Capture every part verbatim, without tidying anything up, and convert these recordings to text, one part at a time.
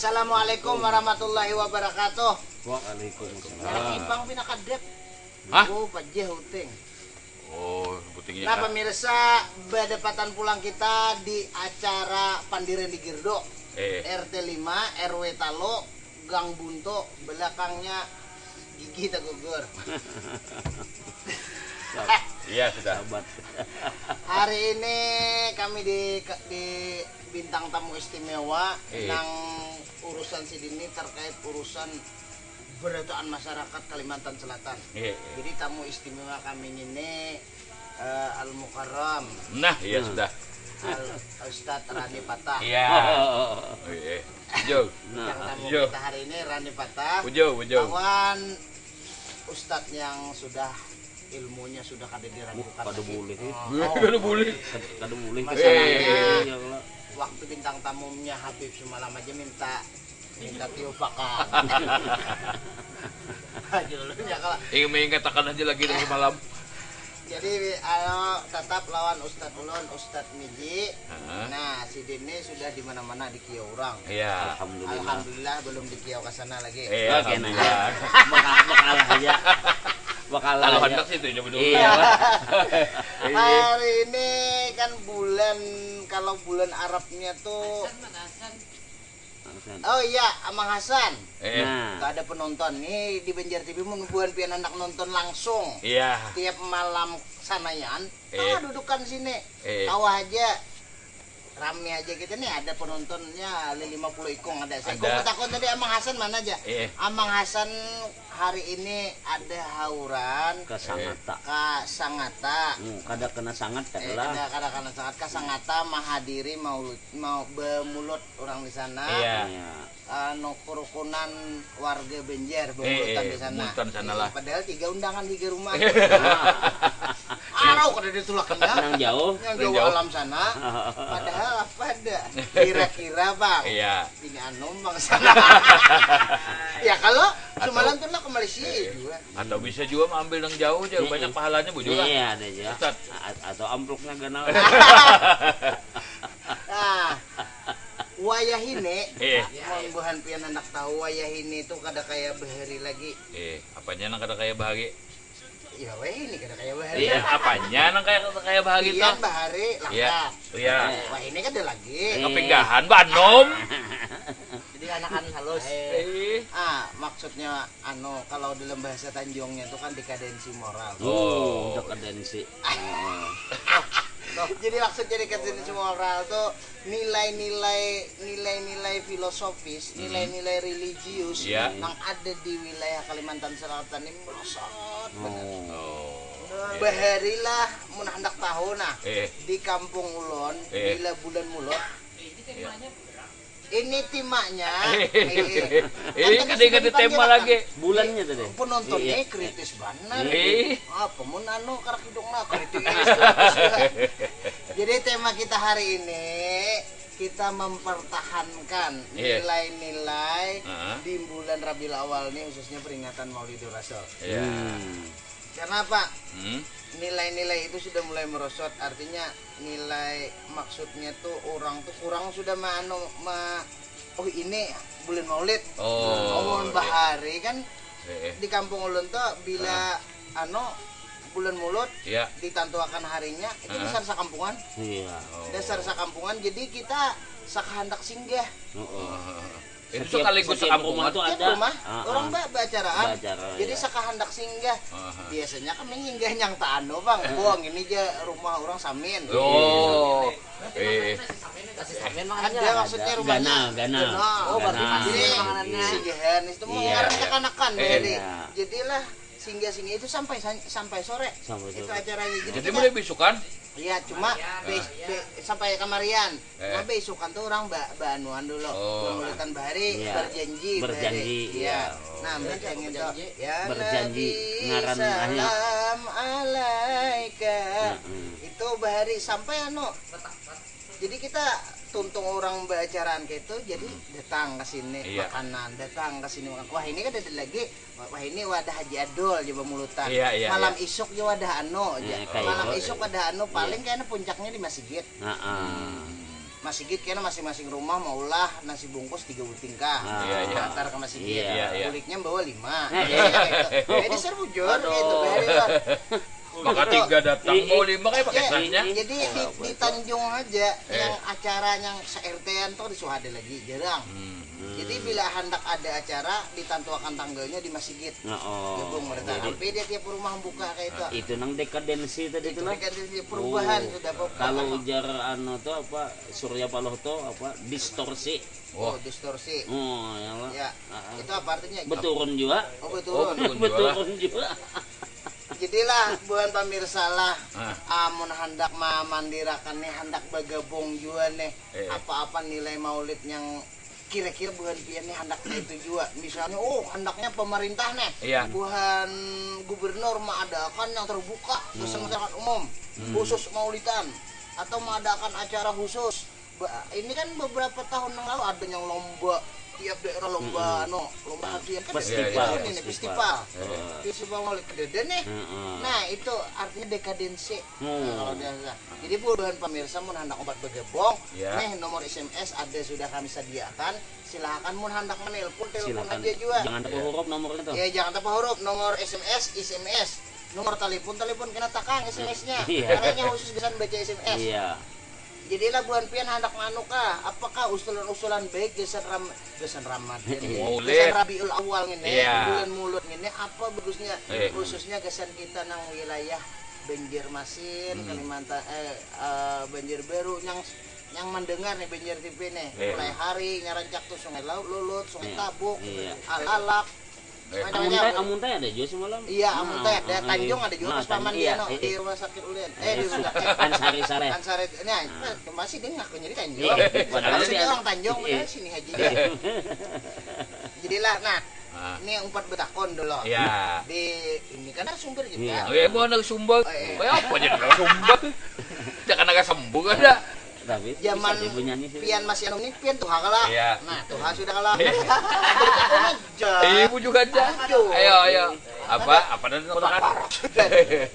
Assalamualaikum warahmatullahi wabarakatuh. Waalaikumsalam. Nah, ibang pina kadep. Hah? Oh, pajah uting. Oh, putingnya. Nah, pemirsa, badapatan pulang kita di acara Pandiran di Girdo. Eh. R T lima, R W Talo, Gang Bunto, belakangnya Gigi Tagugur. Iya, sudah. Sabat. Hari ini kami di, di bintang tamu istimewa. Eh. Nang urusan sidin ni terkait urusan berataan masyarakat Kalimantan Selatan. Iya, iya. Jadi tamu istimewa kami ini, eh, Al Mukarram. Nah, iya, hmm, sudah. Al Ustadz Rani Patah. Iya. Oh, iya. Bujur. Nah. Bintang tamu, iya, kita hari ini Rani Patah. Bujur, bujur. Lawan ustadz yang sudah ilmunya sudah kada diragukan lagi. Kada boleh. Oh, kada boleh. Kada, kada boleh. Masalahnya, eh, waktu bintang tamunya Habib semalam aja minta, minta tiupakan. Aja ulun ya kalau. Ingin mengatakan aja lagi dari semalam. Jadi, ayo tetap lawan Ustadz ulun, Ustadz Miji. Heeh. Nah, sidin ni sudah di mana-mana dikiau urang. Iya. Alhamdulillah. Alhamdulillah belum dikiau ke sana lagi. Iya, oke, nah, alhamdulillah. Baka-, bakalah aja. Bakalah aja. Kalau hendak sih itu aja dulu. Iya. Hari ini kan bulan, kalau bulan Arabnya tuh Hasan. Oh iya, Amang Hasan. Eh. Nah. Tuh ada penonton nih di Banjar T V, mun buhan pian hendak nonton langsung. Iya. Tiap malam sanayan, eh, tengah dudukan sini. Eh. Kawah aja. Rame aja kita nih, ada penontonnya lima puluh ikung ada. Saya, ada. Aku takut tadi Amang Hasan mana aja? Eh. Amang Hasan hari ini ada hauran. Ka Sangata. Ka Sangata. Hmm, kada kena sangat, eh, kada lah. Kada, kada kena sangat. Ka Sangata mahadiri maulud, mau bemulut orang di sana. Iya. Iya. Anu, kerukunan warga Banjar, eh, bemulutan, eh, di sana. Bemulutan sana lah. Iya, padahal tiga undangan, tiga rumah. Arau kada ditulaknya. Nang jauh. Nang jauh, nang jauh alam sana. Padahal apa ada? Kira-kira, Bang. Iya. Ini anu, Bang, sana. Ya, kalau atau semalam tuh lah ke Malaysia, eh, juga. Atau bisa juga ambil nang jauh aja, eh, banyak, eh, pahalanya, bujur lah. Iya, ada aja. Ustaz. A-, atau amplopnya ganal. Nah, wayahini, iya, mun buhan pian handak tahu, wayahini tu kada kaya bahari lagi. Eh, apanya nang kada kaya bahari? Ya, wayahini kada kaya bahari. Iya, apanya nang kaya, kada kaya bahari tuh? Pian bahari, iya, langkap. Iya. Wayahini kada lagi. Kepinggahan, banom. Jadi anakan halus. Eh. Ah, maksudnya, anu, kalau dalam bahasa Tanjungnya tuh kan dekadensi moral. Oh, oh, dekadensi. Heeh. Jadi maksudnya dekadensi moral tuh nilai-nilai, nilai-nilai filosofis, hmm, nilai-nilai religius, iya, nang ada di wilayah Kalimantan Selatan ini merosot banar. Oh. Nah, iya, baharilah mun handak tahu nah, eh, di kampung ulun, eh, bila bulan Mulud, iya. Ini timanya. Eh, ini kan kada ingat di tema lagi. Bulannya tadi. Penontonnya, iya, kritis banar. Eh. Apa mun anu karak hidungnya kritis. Jadi tema kita hari ini, kita mempertahankan, iya, nilai-nilai, heeh, di bulan Rabiul Awal ini, khususnya peringatan Maulidur Rasul. Iya. Hmm. Karena apa? Hmm. Nilai-nilai itu sudah mulai merosot, artinya nilai, maksudnya tuh orang tuh kurang sudah ma-, anu, ma-, oh, ini bulan Maulid. Oh, iya. Bahari kan, eh, eh, di kampung ulun tuh bila, ah, anu, bulan Mulud, iya, ditantuakan harinya, itu, ah, dasar sakampungan. Iya. Oh. Dasar sakampungan, jadi kita sakahandak singgah. Heeh. Heeh. Itu setiap, sekaligus setiap sekampung rumah tuh ada. Tiap rumah, ah, orang, ah, ba-, baacaraan. Baacara, jadi, iya, sakahandak singgah. Ah, ah. Biasanya kami nyinggah nyang taanu, Bang. Buang ini aja rumah orang samin. Oh. Eh. Nasi samin, Bang, ada, ada maksudnya rumahnya. Ganal, ganal. Ganal. Oh, berarti ganal. Jadi, makanannya. Singgahan itu, iya, mengarang kekanakan, iya, jadi. Iya. Jadilah singgah-singgah itu sampai sa-, sampai sore. Sampai sore. Itu acaranya. Jadi, jadi kita mulai bisukan? Iya, cuma, ah, be-, be-, sampai kamarian. Eh. Nah, beisukan tuh orang ba-, baanuan dulu. Oh. Bamulutan bahari, iya, berjanji, berjanji, bahari. Iya. Iya. Oh. Nah, berjanji tuh. Berjanji. Ya Nabi, ngaran ahnya. Salam alaika. Mm-mm. Itu bahari sampai anu. Jadi kita tuntung orang baacaraan kayak itu, jadi, hmm, datang ke sini, iya, makanan, datang ke sini makan. Wah, ini kan ada lagi. Wah, ini wadah Haji Adul, coba mulutan. Iya, iya, malam, iya, isuk ya wadah anu aja. Eh, kayak malam itu. Isuk wadah anu, iya, paling kayaknya puncaknya di masigit. Heeh. Hmm. masigit kena masing-masing rumah maulah nasi bungkus tiga buting kah. Ah. Iya, iya. Antar ke masigit. Iya, iya. Kuliknya bawa lima. Iya. Iya, gitu. Jadi serbujur Aduh. Gitu, bahari lah. Maka tiga datang Ih, bawa lima kayak pakai Ya, sahnya. jadi di, di Tanjung aja Eh. yang acara yang se-R T-an tuh di Suhada lagi jarang. Hmm. Jadi bila hendak ada acara ditantuakan tanggalnya di masigit. Nah, oh. Gabung mereka. Jadi, Sampai dia tiap rumah buka kayak itu. itu nang dekadensi tadi Itu itu lah. kan dari perubahan Oh. sudah apa Kalau ujar anu tuh apa, Surya Paloh tuh apa, distorsi. Oh, Wah. Distorsi. Oh, ya lah. Ya. Ah, ah. Itu apa artinya? Beturun juga. Oh, Oh, betul. betul. Beturun juga. Jadilah buhan pemirsa lah, Ah. amun hendak mamandirakan nih, hendak bergabung juga nih, Eh. apa-apa nilai maulid yang kira-kira buhan pian nih hendak itu juga. Misalnya, oh, hendaknya pemerintah nih, Iya. buhan gubernur mengadakan yang terbuka, Hmm. masyarakat umum, Hmm. khusus maulidan, atau mengadakan acara khusus. Ba- ini kan beberapa tahun yang lalu ada yang lomba, tiap daerah lomba, Mm-mm. no, lomba haji kan Festival, ini festival. Festival. Heeh. Festival Maulid Kedede nih. Heeh. Nah, itu artinya dekadensi. Hmm. Nah, kalau dia jadi buhan pemirsa mun hendak obat bergabung, Ya. nih nomor S M S ada sudah kami sediakan. Silakan mun hendak menelpon, telepon Silakan. Aja juga. Jangan tapa huruf nomornya tuh. Ya, jangan tapa huruf, nomor S M S, S M S. Nomor telepon, telepon kena takang S M S-nya. Iya. Karena hanya khusus gasan baca S M S. Iya. Jadilah buhan pian hendak manuk kah? Apakah usulan-usulan baik gasan ram gasan Ramadan? Iya. Maulid. Gasan Rabiul Awal ini, Iya. bulan Maulud ini apa bagusnya? Iya. Khususnya gasan kita nang wilayah Banjarmasin, Hmm. Kalimantan eh, eh, Banjarbaru yang yang mendengar nih Banjar T V nih. Iya. Mulai hari nya rancak tuh Sungai Lau- Lulut, Sungai Iya. Tabuk, Iya. Alalak. Eh. Macam Amun macam. Teh, Amun Teh ada juga semalam. Iya, Nah, Amun Teh ada. ah, Tanjung iya. Ada juga Nah, pas paman Tan- dia iya, no, iya. Di rumah sakit ulin. Eh, Eh, di Su- rumah sakit. Ansari Saleh. Ansari ini Ah. masih dia ngakunya di Tanjung. Iya, padahal Maksudnya dia- orang Tanjung, iya. Padahal sini haji dia. Jadilah, nah, Ah. ini umpat betakon dulu. Ya. Di ini kan narasumber kita. Iya. Eh, mau narasumber. Eh, eh. Kayak apa jadi narasumber? Jangan agak sembung ada. Tapi Zaman bisa dia bernyanyi sih. Pian masih anu nih, Pian tuha kalah. Iya. Nah, tuha sudah kalah. Iya. Aja. Ibu juga aja. Aduh. Ayo, ayo. Apa? Apa dan katakan?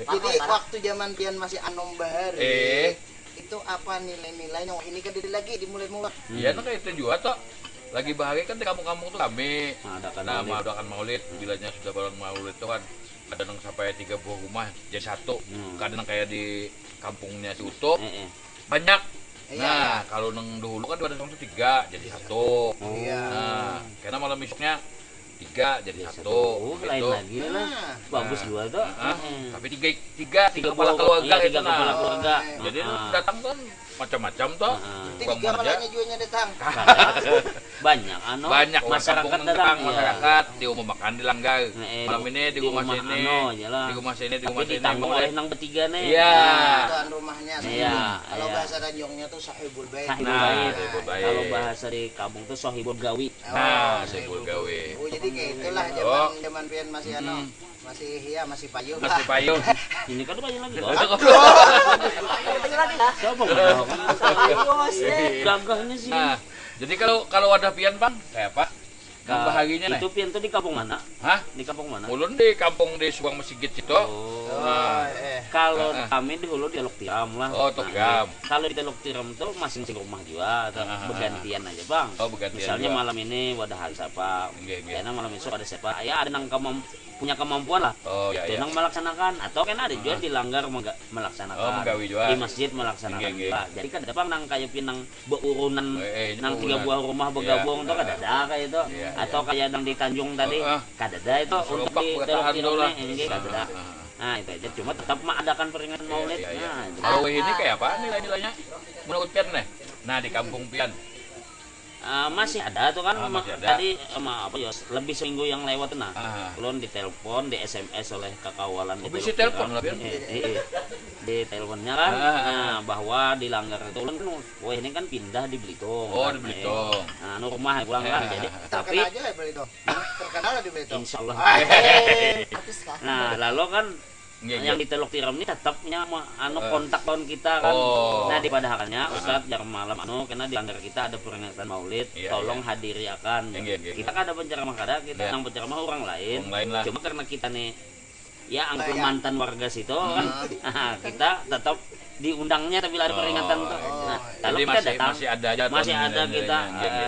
Jadi waktu zaman Pian masih anom bahari, Eh. itu apa nilai-nilainya? Wah, ini kan dari lagi di mulut-mulut. Iya, nah kayak itu juga toh. Lagi bahari kan di kampung-kampung tuh kami. Mengadakan Nah, maulid. Mengadakan maulid. Bilanya sudah bulan maulid tuh kan ada nang sampai tiga buah rumah jadi satu. Hmm. Kadang kayak di kampungnya si Utuh Eh, eh. banyak. Iya, Nah, iya. Kalau nang dulu kan dua orang tuh tiga jadi satu. Oh. Iya. Nah, karena malam besoknya tiga jadi Ya, satu. satu. Oh, lain Gitu. lagi lah. Nah. Bagus Nah. juga tuh. Ah, Heeh. Tapi tiga tiga tiga Tiga kepala buah- keluarga iya, itu tiga nah. kepala keluarga. Oh, Jadi Heeh. datang kan macam-macam toh. Heeh. Jadi Buang tiga aja. Lainnya juga nya datang. Banyak anu, Banyak orang masyarakat kampung datang datang, ya. Masyarakat diumumkan di langgar. Nah, eh, Malam ini di di rumah rumah sini, anu aja lah. Di rumah sini, di Tapi rumah sini. ditanggung Mulai- oleh nang bertiga nih. Iya. Tuan rumahnya. Iya, Kalau iya. Bahasa Tanjungnya tuh sahibul bait. Sahibul Nah, bait. sahibul bait. Kalau bahasa di kampung tuh sohibul gawi. Nah, Oh, sahibul gawi. Oh, jadi kayak itulah Oh. zaman zaman pian masih anu, Mm-mm. masih iya masih payu. Masih payu. Ini kan banyak lagi. Aduh. Siapa mau tahu kan? Payu masih. Gagahnya sih. Nah, jadi kalau kalau wadah pian, Bang, kayak apa? Nang Ka- bahaginya nih. Itu pian tuh di kampung mana? Hah? Di kampung mana? Ulun di kampung di Subang Masigit situ. Oh. Oh, eh. Kalau Heeh. Kami dulu di Teluk Tiram lah. Oh, Teluk Nah, Tiram. Kalau di Teluk Tiram tuh masing-masing rumah juga atau Heeh, heeh. Bergantian aja, Bang. Oh, bergantian Misalnya juga. Malam ini wadah Hansapa. Nggih, nggih. Karena malam esok ada siapa? Ya ada nang kemam- punya kemampuan lah. Oh, iya, Itu iya. Nang melaksanakan atau kan ada juga Heeh. Di langgar mengga- melaksanakan. Oh, menggawi juga. Di masjid melaksanakan Nggih, nggih. Juga. Jadi kada pang nang kayak pinang beurunan Eh, eh, ini nang tiga beurunan. Buah rumah Iya. bergabung tuh kada ada kayak itu. Iya, Atau iya. Kayak nang di Tanjung tadi, Heeh. kada ada itu. Serobak Untuk di bertahan Teluk Tiram dulu lah. Nih, enggak, Heeh, kada ada. Heeh. Nah, itu aja, cuma tetap mengadakan peringatan Iya, Maulid. Iya, iya. Nah, itu. Kalau ini kayak apa nilai-nilainya? Menurut pian nih. Nah, di kampung pian. Ah, masih ada tuh kan. Ah, masih ada. Tadi sama apa ya, lebih seminggu yang lewat tuh nah. Ah. Ulun ditelepon, di S M S oleh kakawalan di Oh, bisa Teluk telepon Tiram. lah, Pian. Eh, eh, eh. Ditelepon nya kan. Ah. Nah, bahwa di langgar itu ulun kan, wah, ini kan pindah di Belitung. Oh, Kan, di Belitung. eh. Nah, anu rumah pulang kan. Ah. Jadi Terkenal tapi aja lah Belitung. Terkenal lah di Belitung. Insya Allah. Eh, Artis kah? Nah, lalu kan Nggih, yang nggih. Di Teluk Tiram ini tetapnya me- anu Eh. Kontak lawan kita kan. Oh. Nah, dipadahakannya Ustaz, jar malam anu kena di langgar kita ada peringatan Maulid, Iya, tolong iya. Hadiriakan. Nggih, nggih, Kita nggih. kada penceramah kada, kita Iya. nang penceramah orang lain. Orang lain lah. Cuma karena kita nih Ya, angkun mantan warga situ, kita tetap diundangnya, tapi ada peringatan tuh. Nah, kalau kita datang, masih ada aja, masih ada kita,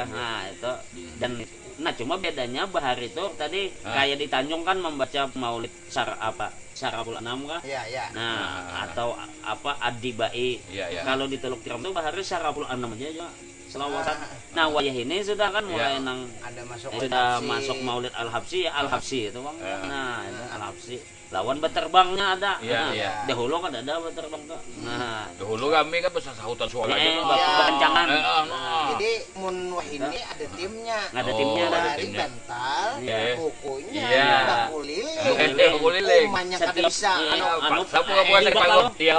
nah, itu. Dan, nah, cuma bedanya bahari itu tadi kayak di Tanjung kan membaca maulid sar apa, Saraful Anam kah? Iya, iya. Nah, atau apa, Adibai. Iya, iya. Kalau di Teluk Tiram tuh bahari Saraful Anam aja, ya. Selawatan. Nah, wayah ini sudah kan mulai nang ada masuk, eh, sudah masuk Maulid Al-Habsyi, ya, Al-Habsyi itu, Bang. Nah, itu Al-Habsyi. Lawan beterbangnya ada. Iya, nah, iya. Dahulu kan ada beterbang tuh. Nah, dahulu kami kan besasahutan suara aja, eh, tuh. Bekencangan. Eh, eh, nah. Jadi mun wahini ada timnya. Ada timnya, oh, ada timnya. Bantal, iya, kukunya, iya, bakuliling. Bakuliling. Umanya kada bisa, iya, anu, anu, paksa buka-buka sakit parut. Iya,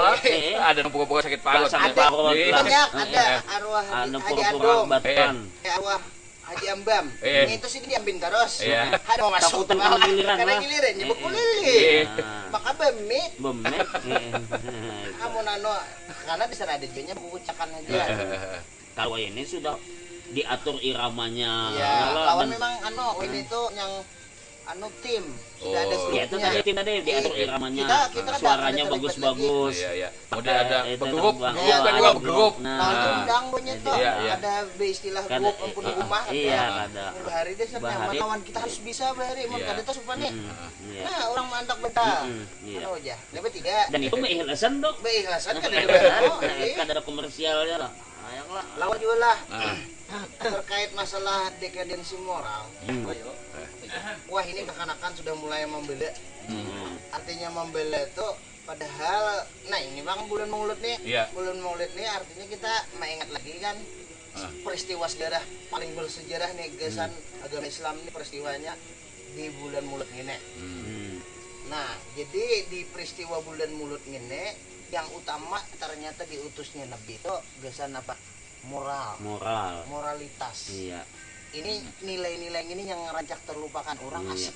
ada buka-buka sakit parut. Sakit parut. Iya. Banyak, ada arwah Haji, anu, Haji pura-pura Adong. Baturan. Eh, arwah Haji Ambam. Iya. Ini itu sini diambin terus. Iya. Ada mau masuk. Takutan kena giliran, kada lah. Giliran, ya, iya, bakuliling. Iya. Maka bemit. Bemit. Iya. Amun anu, karena di sana ada jadinya buku cakan aja. Iya. Kalau ini sudah diatur iramanya. Iya, ya, lawan memang anu, ini tuh yang anu tim. Sudah ada grupnya. Oh. Ya, itu tadi tim tadi diatur iramanya. Kita, kita kan suaranya bagus-bagus. Iya, iya. Kemudian ada, eh, itu grup, grup, grup. Nah, itu undang punya tuh. Iya, iya. Ada istilah grup ampun rumah, iya, ada. Bahari deh, bahari. Lawan kita harus bisa bahari, mun kada tuh supan nih. Iya. Nah, orang mantak betul. Iya. Anu aja. Dapat tiga. Dan itu keikhlasan tuh. Keikhlasan kan ada. Kada ada komersialnya lah. Lawan juga lah. Terkait masalah dekadensi moral. Wah, ini kekanakan sudah mulai membela. Artinya membela itu padahal, nah, ini bang bulan Maulud nih. Iya. Bulan Maulud nih artinya kita mengingat lagi kan peristiwa sejarah paling bersejarah nih, gasan agama Islam nih peristiwanya di bulan Maulud ini. Nah, jadi di peristiwa bulan Maulud ini yang utama ternyata diutusnya Nabi itu gasan apa? Moral. Moral. Moralitas. Iya. Ini nilai-nilai ini yang rancak terlupakan orang. Iya. Asik.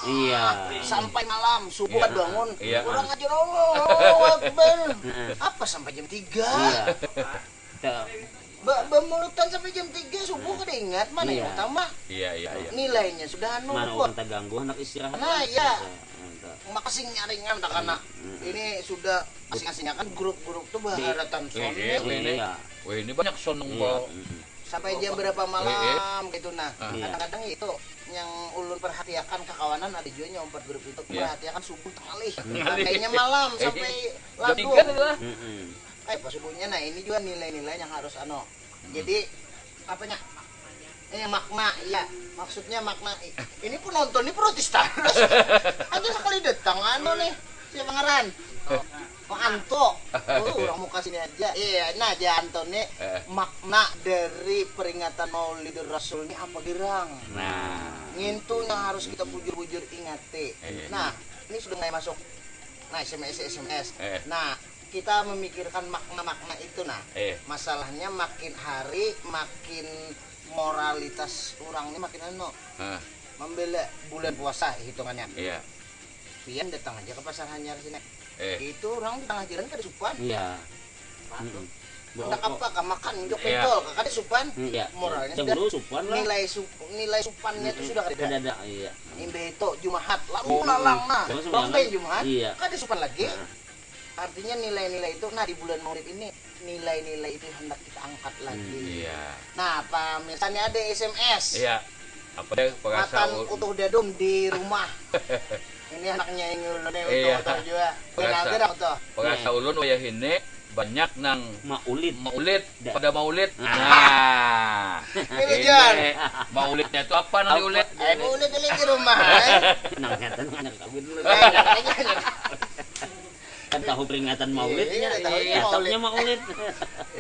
Iya. Sampai malam, subuh bangun, iya, orang ajar Allahu Akbar. Apa sampai jam tiga? Iya. Bemulutan sampai jam tiga subuh kada ingat mana yang utama. Iya, iya, iya. Nilainya sudah anu. Mana orang terganggu, anak istirahat. Nah, iya. Makasih nyaringan tak kana. Ini sudah asing-asingnya kan grup-grup tuh baharatan suami. Iya. Wah, ini banyak sonong. Sampai jam berapa malam gitu nah. Kadang-kadang itu yang ulun perhatiakan kakawanan ada juga yang empat grup itu perhatiakan subuh tengalih. Kayaknya malam sampai jam tiga lah. Eh, pas subuhnya, nah, ini juga nilai-nilai yang harus anu. Jadi apanya? Eh, makna, iya. Maksudnya makna. Ini penonton ini protes terus. Aja sekali datang anu nih. Siapa ngaran? Oh, Anto. Oh, orang muka sini aja. Iya, nah, aja Anto nih. Makna dari peringatan Maulid Rasul ini apa girang? Nah, ngintu yang harus kita bujur-bujur ingati. Nah, ini sudah mulai masuk. Nah, S M S, S M S. Nah, kita memikirkan makna-makna itu nah. Masalahnya makin hari makin moralitas orang ini makin anu. Membela bulan puasa hitungannya. Iya. Pian datang aja ke pasar hanyar sini. Itu orang di tengah jalan kada supan. Iya. Hendak apa kah makan jok pentol kah kada supan. Iya. Moralnya sudah supan lah. Nilai sup-, nilai supannya itu sudah kada ada. Kada ada, iya. Imbah itu Jumahat lalu lalang nah. Bang Jumahat. Iya. Kada supan lagi. Artinya nilai-nilai itu, nah, di bulan Maulid ini nilai-nilai itu hendak kita angkat lagi. Iya. Nah, pemirsa ini ada S M S. Iya. Apa dia perasa matan ul- utuh dadum di rumah. Ini anaknya ini ulun nih, iya, utuh-utuh juga. Perasa ulun wayah ini banyak nang maulid. Maulid, pada maulid. Nah. Ini maulidnya itu apa nang diulid? Eh, maulid ini di rumah, eh. Nang nyata nang kawin dulu. Kan tahu peringatan maulidnya, iya, tahu iya, maulid. Maulid.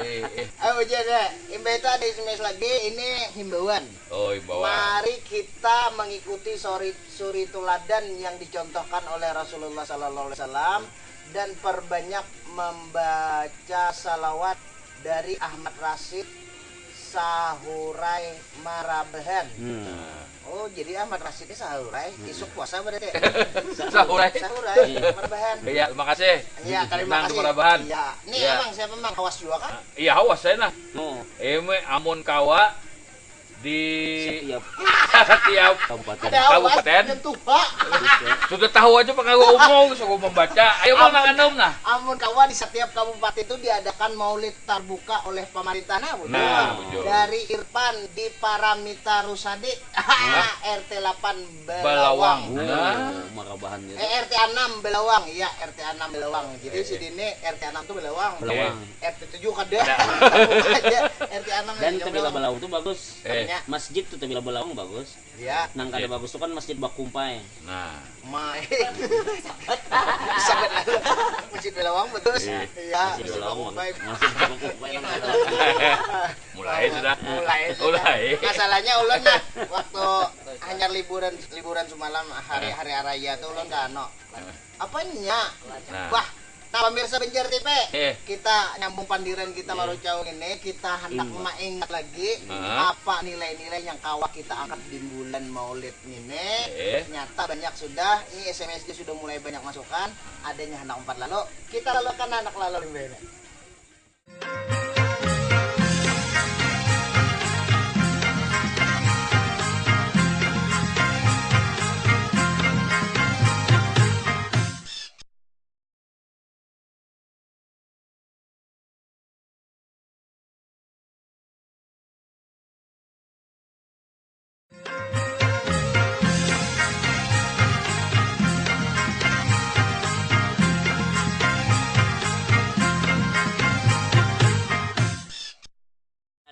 Eh, eh. Ayo, ujian ya. Imbah itu ada S M S lagi, ini himbauan. Oh, himbauan. Mari kita mengikuti suri, suri tuladan yang dicontohkan oleh Rasulullah sallallahu alaihi wasallam dan perbanyak membaca salawat dari Ahmad Rasid Sahurai Marabahan. Hmm. Oh, jadi Ahmad Rasid ini Sahurai, hmm, isuk puasa berarti. Sahurai. Sahurai, iya, Marabahan. Iya, terima kasih. Iya, terima kasih. Marabahan. Iya. Nih, iya, emang siapa emang kawas juga kan? Ah, iya, kawas saya nah. Oh. Ini amun kawa di setiap, setiap kabupaten. Ada kabupaten. Kawas, tentu, Pak. Sudah Tahu aja pengawa umum suku membaca. Ayo mau makan dong nah. Amun kawan di setiap kabupaten itu diadakan maulid terbuka oleh pemerintah nah, bujur. Nah, bujur. Dari Irfan di Paramita Rusadi, R T delapan Belawang. Belawang. Nah. Oh, marabahan gitu. Eh, R T enam Belawang, iya R T enam Belawang. Jadi eh, si Dini R T enam tuh Belawang. Belawang. Eh, R T tujuh kada. Ada. Aja R T enam. Dan Belawang tuh bagus. Eh. Masjid tuh Tebila Belawang bagus. Ya. Nang kada bagus tu kan masjid bakumpai. Nah. Mai. Sabat lalu. Masjid Belawang betul. Iya. Iya, masjid Belawang bakumpai. Masjid bakumpai nang kada. Mulai sudah. Mulai sudah. Mulai. Masalahnya ulun nah waktu hanya liburan liburan semalam hari hari raya tuh ulun kan no. Apanya? Nah. Wah, nah pemirsa Banjar T V, eh, kita nyambung pandiran kita eh, marucau ini, kita hendak hmm, maingat lagi uh-huh, apa nilai-nilai yang kawa kita angkat di bulan Maulid ini. Eh. Ternyata banyak sudah. Ini S M S sudah mulai banyak masukan. Adanya hendak empat lalu, kita lalukan anak lalu ini.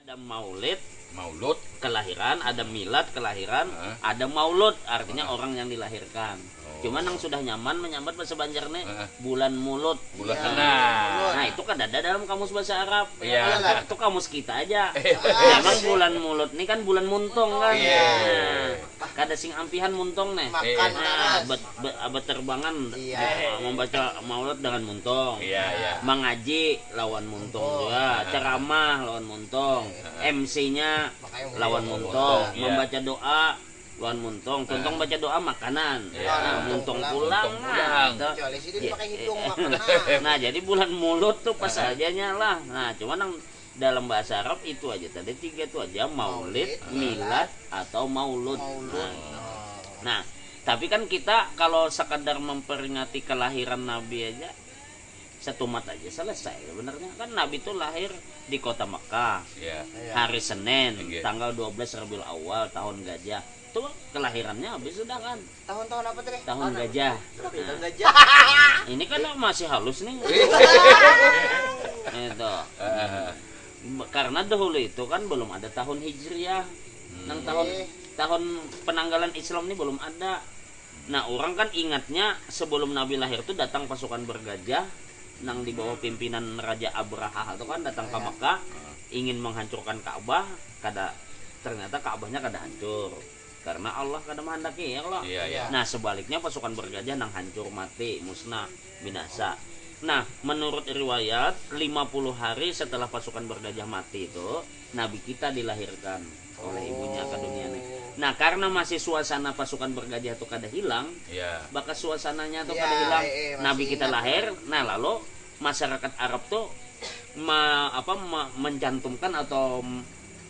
Ada maulid, maulud, kelahiran, ada milad, kelahiran, uh-huh, ada maulud, artinya uh-huh, orang yang dilahirkan. Oh. Cuma nang sudah nyaman menyambat bahasa Banjar nih, uh-huh, bulan mulud. Bulan. Nah, itu kada ada dalam kamus bahasa Arab. Iya. Itu kamus kita aja. Iya. Memang bulan mulud nih kan bulan muntung kan. Iya. Nah, kada sing ampihan muntung nih. Makan nah, bet, bet, beterbangan iya, membaca maulud dengan muntung. Iya, iya. Mengaji lawan muntung juga, ceramah lawan muntung, M C-nya lawan muntung, iya, membaca doa lawan muntung. Tuntung baca doa makanan. Iya. Nah, muntung pulang. Nah, kecuali sidin pakai hidung makanan. Nah, jadi bulan mulud tuh pas aja lah. Nah, cuman yang dalam bahasa Arab itu aja tadi tiga itu aja, maulid, maulid, milad, atau maulud. Maulud. Nah, nah, tapi kan kita kalau sekadar memperingati kelahiran Nabi aja setumat aja selesai sebenarnya. Kan Nabi itu lahir di kota Mekah, iya, hari Senin, okay, tanggal dua belas Rabiul Awal tahun gajah. Itu kelahirannya habis sudah kan. Tahun-tahun apa tadi? Tahun gajah. Kenapa ya tahun gajah? Ini kan masih halus nih. Itu. Karena dahulu itu kan belum ada tahun Hijriah. Nang tahun tahun penanggalan Islam ini belum ada. Nah, orang kan ingatnya sebelum Nabi lahir tuh datang pasukan bergajah nang di bawah pimpinan Raja Abrahah itu kan datang ke Mekah ingin menghancurkan Ka'bah, kada, ternyata Ka'bahnya kada hancur. Karena Allah kada menghendaki ya kalau. Iya, iya. Nah, sebaliknya pasukan bergajah nang hancur mati, musnah, binasa. Nah, menurut riwayat lima puluh hari setelah pasukan bergajah mati itu Nabi kita dilahirkan oleh ibunya ke dunia nih. Nah, karena masih suasana pasukan bergajah itu kada hilang, iya, bakas suasananya tuh iya, kada hilang. Eh, eh, Nabi kita ingat lahir, nah lalu masyarakat Arab tuh me, apa me, mencantumkan atau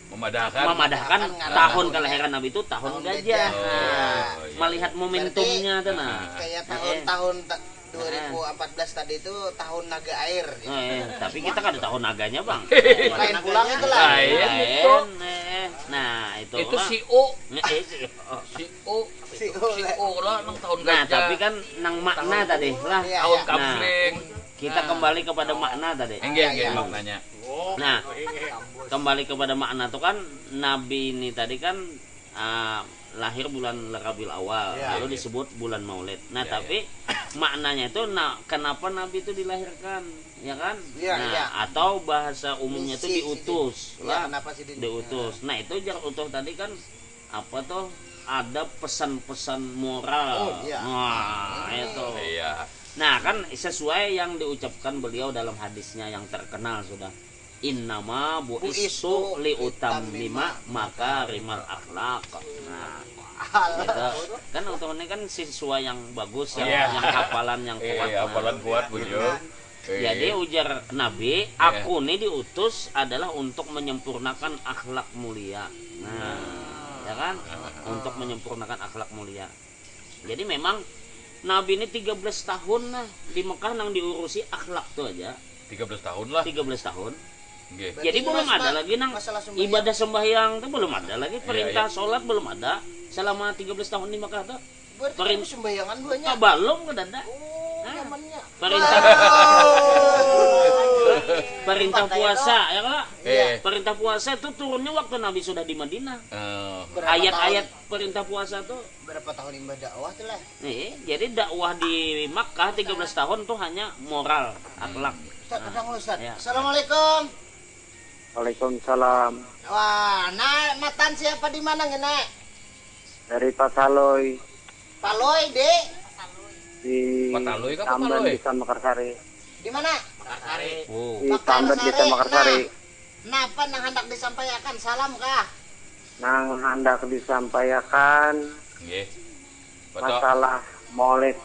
memadahkan, memadahkan tahun kelahiran Nabi itu tahun gajah. Nah, melihat momentumnya tuh nah. Kayak tahun-tahun dua ribu empat belas tadi itu tahun naga air. Eh, tapi kita kan tahun naganya bang. Lain pulang itu lah. Lain itu. Nah itu itu si O. Si O. Si O lah nang tahun gajah. Nah tapi kan nang makna tadi lah. Tahun kamling. Kita kembali kepada makna tadi. Enggak, enggak maknanya. Nah, kembali kepada makna tuh kan Nabi ini tadi kan uh, lahir bulan Rabiul Awal, ya, lalu ya, disebut bulan Maulid. Nah, ya, tapi ya, maknanya itu nah, kenapa Nabi itu dilahirkan, ya kan? Ya, nah, ya, atau bahasa umumnya itu diutus, ya, lah, kenapa sih diutus. Nah, itu jar utuh tadi kan apa tuh ada pesan-pesan moral. Oh, iya. Nah, itu. Iya. Nah, kan sesuai yang diucapkan beliau dalam hadisnya yang terkenal sudah. Innama bu'istu liutammima makarimal akhlak. Nah, gitu. Kan untuk ini kan siswa yang bagus, yang, iya, Yang hafalan yang kuat. Iya, nah, hafalan kuat, bujur. Jadi ujar Nabi, aku ini diutus adalah untuk menyempurnakan akhlak mulia. Nah, ya kan? Untuk menyempurnakan akhlak mulia. Jadi memang Nabi ini tiga belas tahun lah di Mekah nang diurusi akhlak tu aja. Tiga belas tahun lah. Tiga belas tahun. Nggih. Jadi belum ada lagi nang ibadah sembahyang tu belum ada lagi, perintah sholat belum ada selama tiga belas tahun di Mekah tu. Berarti kamu sembayangan duanya? Kabalum kadada. Oh, nyamannya. Perintah perintah puasa ya kak? Iya. Perintah puasa itu turunnya waktu Nabi sudah di Madinah. Oh. Ayat-ayat perintah puasa tuh. Berapa tahun imbah dakwah tuh lah? Iya, jadi dakwah di Makkah tiga belas tahun tuh hanya moral, akhlak. Ustaz, nah, Ustaz. Ya. Assalamualaikum. Waalaikumsalam. Wah, nah matan siapa di mana ngene? Dari Pasaloi. Paloi, Dek. Di Pataloi kah Tamban Pataloi? Desa Mekarsari. Di mana? Mekarsari. Oh. Di Tamban Desa Mekarsari. Nah, napa nang hendak disampaikan? Salam kah? Nang hendak disampaikan Nggih. Betul. Masalah Maulid.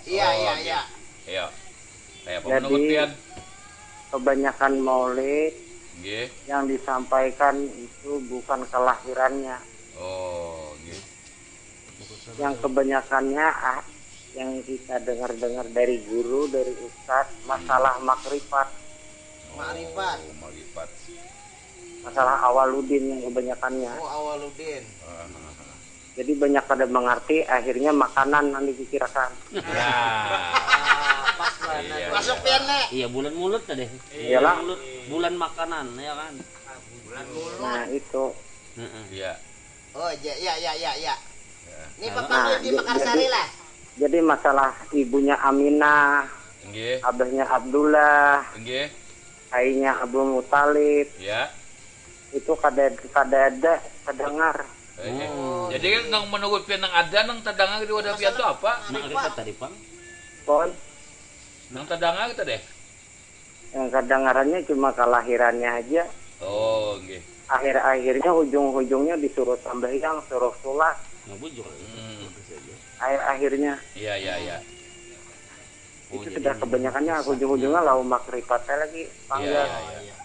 Iya, oh, iya, iya. Iya. Kayak apa menurut pian? Kebanyakan Maulid Nggih. Yang disampaikan itu bukan kelahirannya. Oh, nggih. Yang kebanyakannya ah, yang kita dengar-dengar dari guru, dari ustaz, masalah makrifat. Makrifat. Oh, makrifat. Masalah awaludin yang kebanyakannya. Oh, awaludin. Ah, ah, ah. Jadi banyak kada mengerti, akhirnya makanan yang dipikirkan. Ya. Pas banget. Iya, Masuk iya. Pian, Nek. Iya, bulan mulut tadi. Iyalah. Bulan, bulan makanan, ya kan? Bulan mulut. Nah, itu. Heeh. Iya. Oh, ya ya ya ya ya. Ya. Ini nah, Bapak nah, di Mekarsari lah. Jadi masalah ibunya Aminah, Nggih. Abahnya Abdullah, Nggih. Ainya Abdul Muthalib. Ya. Itu kada kada ada terdengar. Eh, eh. Oh. Jadi nang menurut pian nang ada nang terdengar di wadah pian tu apa? Nang ada tadi pang. Pon. Nang terdengar tadi. Yang kedengarannya cuma kelahirannya aja. Oh, nggih. Akhir-akhirnya ujung-ujungnya disuruh sambahyang, suruh sholat. Nah, bujur. Hmm. Akhir-akhirnya. Iya, iya, iya. Oh, itu sudah kebanyakannya ujung-ujungnya lau makrifat lagi panggang. Iya, iya, iya.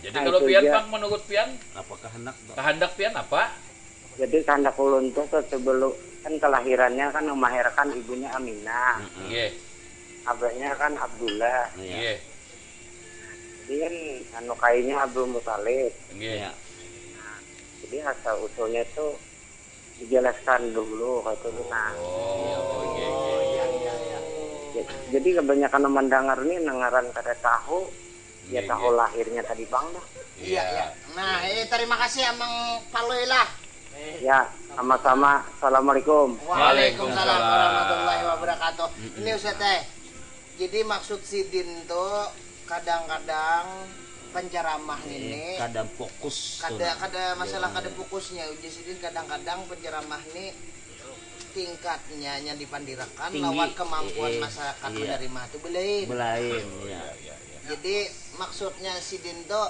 Jadi nah, kalau pian pang menurut pian apakah hendak kehendak pian apa? Jadi kehendak ulun tuh sebelum kan kelahirannya kan melahirkan ibunya Aminah. Nggih. Abahnya kan Abdullah. Nggih. Jadi kan anu kainya Abdul Muthalib. Nggih. Nah, jadi asal usulnya tuh dijelaskan dulu kata tu nah. Oh, iya, iya, iya. Jadi kebanyakan mendengar ni nengaran kada tahu, ya tahu lahirnya tadi bang dah. Iya, iya. Nah, eh terima kasih Amang Palui lah. Ya, sama-sama. Assalamualaikum. Waalaikumsalam warahmatullahi wabarakatuh. Ini Ustaz teh. Jadi maksud sidin tu kadang-kadang penceramah eh, ini kada fokus kada kada masalah ya. Kada fokusnya uji sidin kadang-kadang penceramah ini tingkatnya yang dipandirakan lawan kemampuan eh, eh, masyarakat iya. Menerima itu belain belain ya. Jadi maksudnya sidin tuh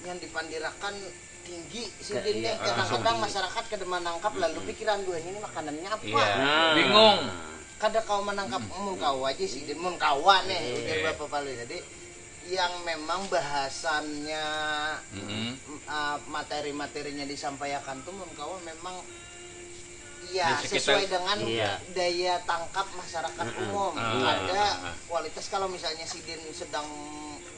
yang dipandirakan tinggi sidin iya, kadang-kadang masyarakat kada menangkap lalu pikiran duanya ini makanannya apa iya. Nah. Bingung kada kau menangkap hmm. Mun kawa aja sidin mun kawa nih hmm. Ujar bapak palu tadi yang memang bahasannya mm-hmm. uh, materi-materinya disampaikan tuh mun kawa memang ya sesuai dengan iya. Daya tangkap masyarakat mm-hmm. Umum mm-hmm. Ada kualitas kalau misalnya sidin sedang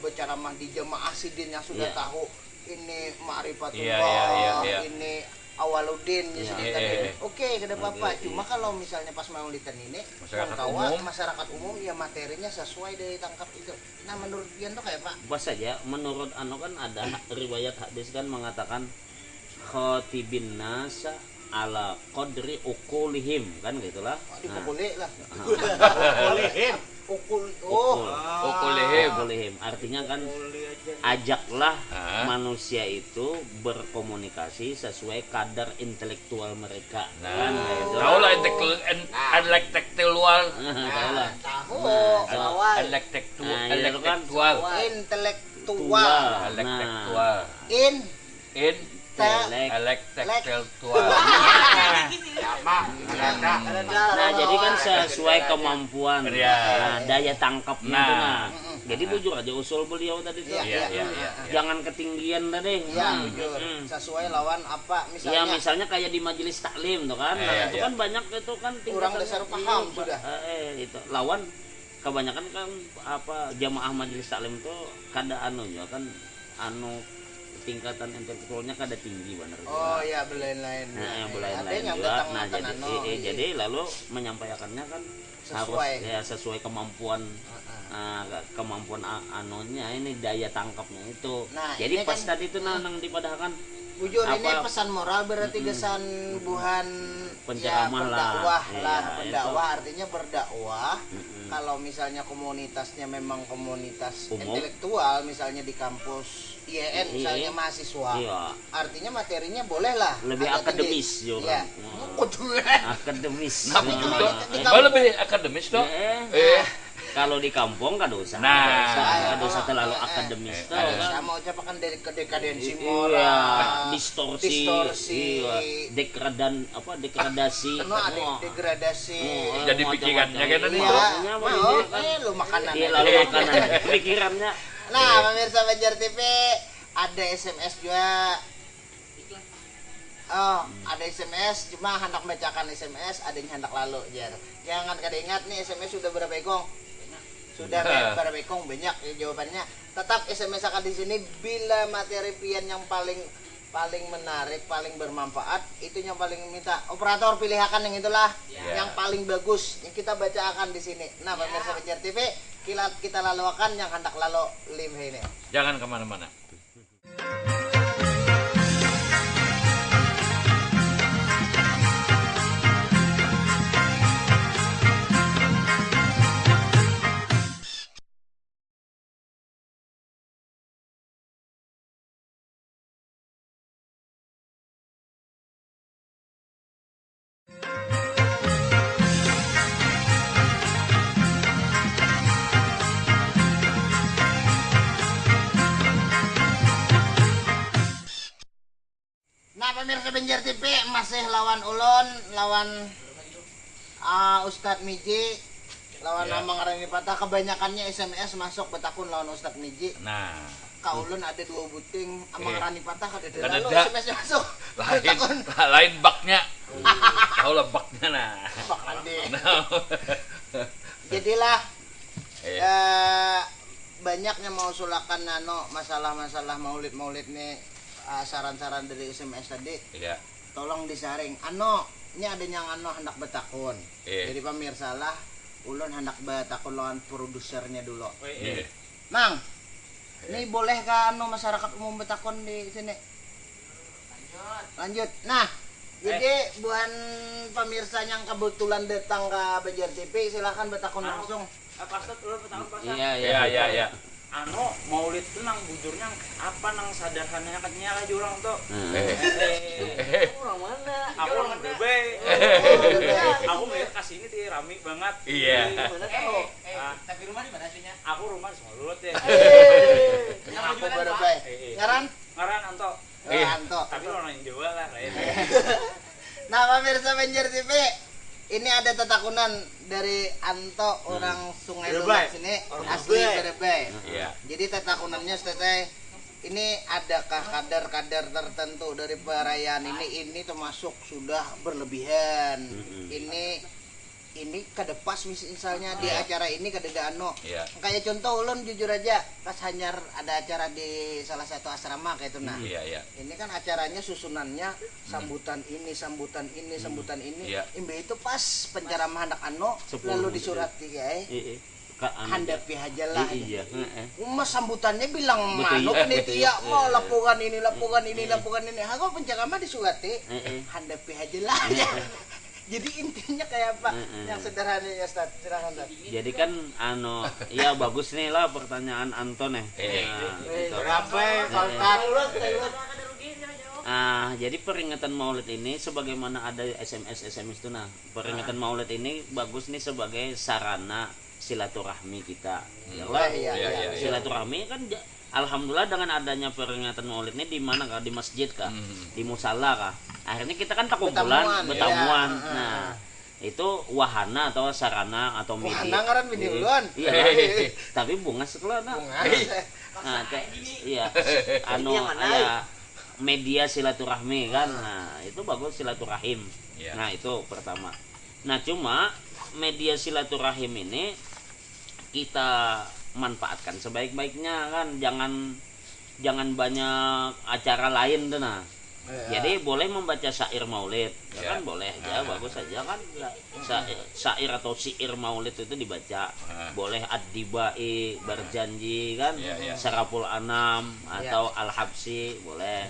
berceramah di jemaah sidin yang sudah yeah. Tahu ini ma'rifatullah yeah, yeah, yeah, yeah. Ini awaludin yeah. Sidin yeah, tadi yeah, yeah. Oke okay, kada apa-apa okay, cuma yeah. Kalau misalnya pas maulidan ini masyarakat umum masyarakat umum ya materinya sesuai dari tangkap itu. Nah, menurut pian tuh kayak apa? Pas saja, menurut anu kan ada riwayat hadis kan mengatakan khatibin nasa ala qadri uqulihim kan gitulah. Oh, nah. Dipukuli lah. Uqulihim. Ukul oh. Ukul. Uqulihim. Uqulihim. Artinya kan ajaklah ah. Manusia itu berkomunikasi sesuai kadar intelektual mereka. Nah, tahu lah intelektual intelektual. Tahu lah. Tahu. Nah, intelektual. Nah, iya, kan? Intelektual. Intelektual. Nah. In. In. Intelektual. Sama. Nah, jadi kan sesuai kemampuan. Iya. Nah, daya tangkapnya Nah. tuh, nah. Jadi bujur aja usul beliau tadi tuh. Iya, Iya, iya, iya, iya. Jangan ketinggian tadi. Iya, Hmm. bujur. Hmm. Sesuai lawan apa Ya, misalnya. Misalnya kayak di majelis taklim tuh kan. Nah, Iya, itu iya. Kan banyak itu kan Kurang tingkatan dasar ini, paham Pak. Sudah. Eh, eh, itu. Lawan kebanyakan kan apa, jamaah majelis taklim tuh kada anu juga kan, anu, tingkatan intelektualnya kada tinggi benar. Oh ya, belain-lain. Nah, yang Ada belain-lain yang juga. datang Nah, makan jadi anu, eh, eh, iya. Jadi lalu menyampaikannya kan Sesuai. Harus ya sesuai kemampuan Heeh. ah, ke- kemampuan a- anunya ini, daya tangkapnya itu. Nah, Jadi ini pas kan- tadi itu nah nang dipadahakan Bujur ini Apa- pesan moral berarti Mm-mm. gasan buhan Penceramah ya, lah. pendakwah Iya, lah, itu. Pendakwah artinya berdakwah. Mm-mm. Kalau misalnya komunitasnya memang komunitas Umum. Intelektual, misalnya di kampus I E N, Iya. Misalnya mahasiswa, Iya. Artinya materinya boleh lah. Lebih Agak akademis tinggi. ya, Iya. orang. Kudu. Akademis. Kenapa Nah, juga? eh. Malah lebih akademis toh. Eh, Eh. Kalau di kampung kada usah. Nah. Kada usah, kada usah Kalau- terlalu eh, eh. akademis Eh, toh, kada kan? Sama ucapakan dari kedekadensi Iya, moral. distorsi, Distorsi. Iya, degradan apa degradasi. Penuh ada Wah. Degradasi. Oh, Jadi macam-macam. pikirannya kan tadi Iya, tuh. makanya Mau, begini kan. Eh, lu makanan. Iya, lalu makanan. Pikirannya. Nah, pemirsa Banjar T V, ada S M S juga. Oh, ada S M S, cuma hendak bacakan S M S, adanya hendak lalu, jar. Jangan kada ingat nih, S M S sudah berapa ikong? Sudah Nah. Berapa ikong? Banyak ya jawabannya. Tetap S M S akan di sini bila materi pian yang paling paling menarik, paling bermanfaat, itu yang paling minta. Operator, pilihakan yang itulah, Ya. Yang paling bagus. Yang kita baca akan di sini. Nah, pemirsa Banjar T V, kilat kita lalu akan yang hendak lalu lim ini. Jangan kemana-mana. Nah, pemirsa Banjar T V, masih lawan ulun, lawan ah, Ustadz Miji, lawan Ya. Amang Rani Patah. Kebanyakannya S M S masuk betakun lawan Ustadz Miji. Nah, Ka ulun ada dua buting, Amang Eh. Rani Patah kada ada. Kada Lalu ada. S M S masuk. Lain Betakun. lain baknya. Tahu lah baknya nah. Bak Andi. Nah. Jadilah Eh, eh, banyaknya mau sulakan anu masalah-masalah maulid-maulid nih, ah, saran-saran dari S M S tadi. Iya. Tolong disaring. Anu, ini ada yang anu hendak betakun. Eh. Jadi pemirsa lah, ulun hendak betakun lawan produsernya dulu. Iya. Mang, ini boleh kah anu masyarakat umum betakun di sini? Lanjut. Nah, jadi buhan pemirsa yang kebetulan datang ke Banjar T V, silakan betakun langsung. Apa Ustaz, ulun pertama Pak Ustaz? Iya, Iya, iya, iya. Anu, maulid tu nang bujurnya apa nang sederhananya katanya lah jurang tu. Hmm. Eh. Eh, Eh. Aku orang Brebes. Aku melihat ke sini ti rami banget. Iya. Di mana tahu? Eh, Ah. Tapi rumah di mana aslinya? Aku rumah di Semalut ya. Kenapa Aku Brebes? Eh, eh. Ngaran? Ngaran Anto. Eh, Anto. Tapi orang Jawa lah lain. Nah, pemirsa Banjar T V, ini ada tetakunan dari Anto, orang Sungai Brebes. Lunak sini, Orang asli Brebes. Brebes. Iya. Jadi tetakunannya Ustaz, ini adakah kadar-kadar tertentu dari perayaan ini, ini termasuk sudah berlebihan. Mm-mm. Ini ini kada pas mis- misalnya di Iya. Acara ini kada ada anu. Iya. Kayak contoh ulun jujur aja pas hanyar ada acara di salah satu asrama kayak itu nah. Iya, iya. Ini kan acaranya susunannya sambutan ini, sambutan ini, sambutan ini. Iya. Imbah itu pas penceramah hendak anu Sepuluh lalu menit. Disurati ya. Eh. Iya. Ka- anu, Hadapi aja lah. Iya, heeh. Uma sambutannya bilang Betul, manuk iya, nih betul, tiap mau iya. laporan ini, laporan ini, Iya. laporan ini. Aku penceramah Disurati. Heeh. Hadapi aja lah. Iya. Jadi intinya kayak apa? Heeh. Yang sederhananya Ustaz, silakan Ustaz. Jadi kan anu, ya bagus nih lah pertanyaan Anton ya. Eh. Nah, Eh, gitu. berapa ya, Eh, Pak Ustaz? Ah, jadi peringatan Maulid ini sebagaimana ada S M S S M S itu nah. Peringatan Maulid ini bagus nih sebagai sarana silaturahmi kita. Ya Oh, lah. iya, Iya, iya. iya, iya. Silaturahmi kan ja- alhamdulillah dengan adanya peringatan Maulid ini di mana kah? Di masjid kah? Hmm. Di musala kah? Akhirnya kita kan takumpulan, Betamuan, betamuan. Iya. Nah, Itu wahana atau sarana atau media. Wahana ngaran bini ulun. Iya. Tapi bungas kalau nak. Bungas. Nah, iya. Anu ya, media silaturahmi kan. Nah, itu bagus silaturahim. Ya. Nah, itu pertama. Nah, cuma media silaturahim ini kita manfaatkan sebaik-baiknya kan. Jangan jangan banyak acara lain tuh nah. Ya. Jadi boleh membaca syair maulid, ya, ya kan boleh aja, ah, bagus aja kan. Sa syair atau syair maulid itu dibaca. Ah. Boleh Ad-Dibai, Berjanji kan, ya, ya, Saraful Anam atau ya, Al-Habsyi boleh.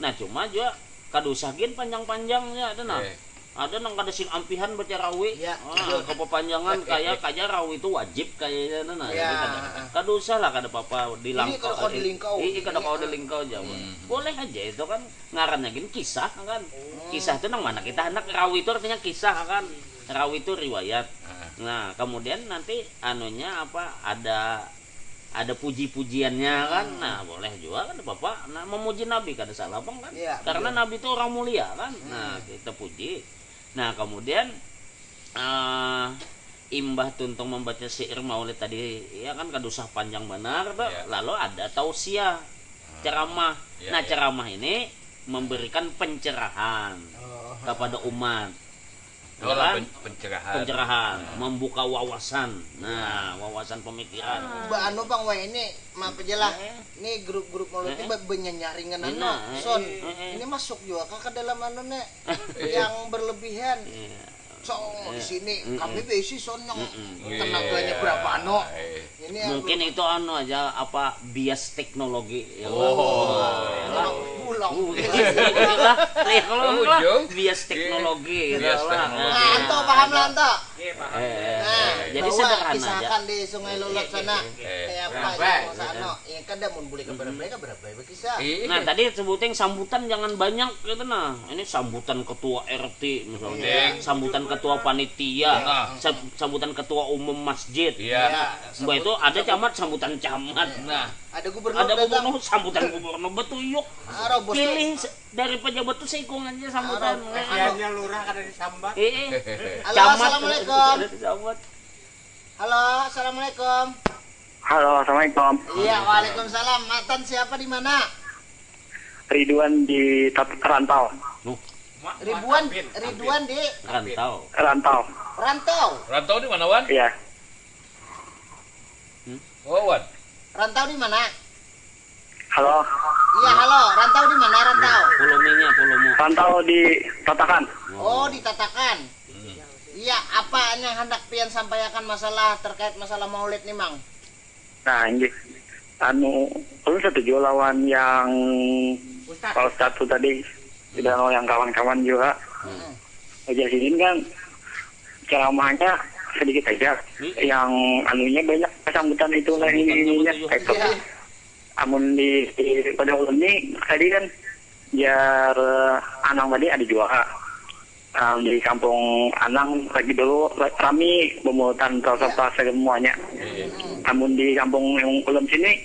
Nah, cuma juga kada usah gin panjang-panjang ya ada nah. Eh. Ada nang kada sing ampihan baca rawi. Ya, ah, betul. Kepapanjangan kayak kayak rawi itu wajib kayaknya nah. Ya. Jadi kada, kada usah lah, kada apa-apa dilangkau. Ini kada kau dilingkau. Iya, kada kau dilingkau jauh. Hmm. Boleh aja itu kan ngarannya gini kisah kan. Hmm. Kisah itu nang mana kita anak rawi itu artinya kisah kan. Rawi itu riwayat. Ah. Nah, kemudian nanti anunya apa ada ada puji-pujiannya kan. Hmm. Nah, boleh juga kan apa-apa. Nah, memuji Nabi kada salah bang kan. Ya, karena betul. Nabi itu orang mulia kan. Hmm. Nah, kita puji. Nah, kemudian uh, imbah tuntung membaca syair maulid tadi ya kan kada usah panjang benar tuh. Ya. Lalu ada tausiah, ah, ceramah. Ya, nah, ya. Ceramah ini memberikan pencerahan, oh, kepada umat. Jualan kan? Pencerahan. Pencerahan, nah, membuka wawasan. Nah, wawasan pemikiran. Ba anu bang, wah ini maaf aja lah. Eh. Ini grup-grup maulid ini eh, eh, benyanyaringan anu, eh, son. Eh, eh. Ini masuk juga kah ke dalam anu nih yang berlebihan? Iya. Song di sini kami besi son yang tenaganya berapa anu. Ini mungkin itu anu aja apa bias teknologi ya. Oh. Pulang. Bias teknologi gitu lah. Lanto paham lanto. Iya, paham. Eh, nah, jadi sederhana aja. Kisahkan di Sungai Lulak sana. Eh, eh. Kayak apa aja sana. Yang kada mun boleh ke berapa berapa bisa. Nah, tadi sebuting sambutan jangan banyak gitu nah. Ini sambutan ketua R T misalnya. Iya. Sambutan ketua panitia. Nah. Sambutan ketua umum masjid. Iya. Mbak itu ada camat sambutan camat. Nah. Ada gubernur. Ada gubernur sambutan gubernur betuyuk. Pilih dari pejabat tuh seikung aja sambutan. Kasiannya lurah kada disambat. Eh, eh. Halo, camat assalamualaikum. Halo, assalamualaikum. Halo, assalamualaikum. Iya, waalaikumsalam. Matan siapa di mana? Ridwan di Rantau. Ribuan, Ridwan di Rantau. Rantau. Rantau. Rantau di mana, Wan? Iya. Oh, Wan. Rantau di mana? Halo. Iya, halo. Rantau di mana, Rantau? Puluminya, Pulumu. Rantau di Tatakan. Oh, di Tatakan. Iya, apa yang hendak pian sampaikan masalah terkait masalah maulid nih, Mang? Nah, inggih. Anu, ulun setuju lawan yang Pak Ustadz tuh tadi, dan yang kawan-kawan juga. Aja sini kan ceramahnya sedikit aja. Yang anunya banyak sambutan itu lah ini ininya. Kayak itu. Amun di, di pada ulun nih tadi kan jar Anang tadi ada juga. Um, di kampung Anang lagi dulu rami pemungutan peserta semuanya. Namun di kampung yang ulun sini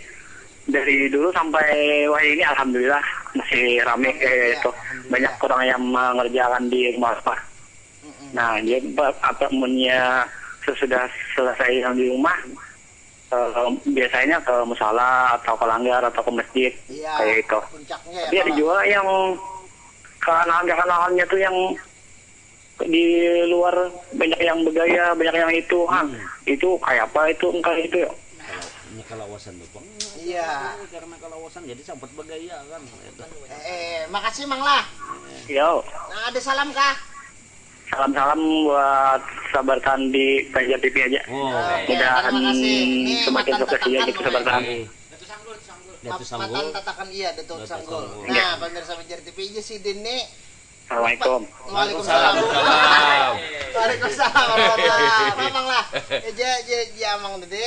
dari dulu sampai wah ini alhamdulillah masih rame kayak itu. Banyak orang yang mengerjakan di rumah apa. Nah, jadi apa munnya sesudah selesai yang di rumah uh, biasanya ke musala atau ke langgar atau ke masjid iya, kayak itu. Tapi ada juga yang keanahan-keanahannya tuh yang di luar banyak yang bergaya, banyak yang itu, ha, hmm. Itu kayak apa itu engkau itu ya? Ini kalawasan tuh bang. Iya. Karena kalawasan jadi sempat bergaya kan. Eh, makasih mang lah. Yo. Nah, ada salam kah? Salam-salam buat sabarkan di Banjar T V aja. Oh, mudahan semakin sukses juga gitu sabarkan. Matan tatakan iya Datuk Sanggul. Nah, pemirsa Banjar T V aja si Dini. Assalamualaikum. Waalaikumsalam. Waalaikumsalam. Mamang lah. Ya, ya, ya, Mang tadi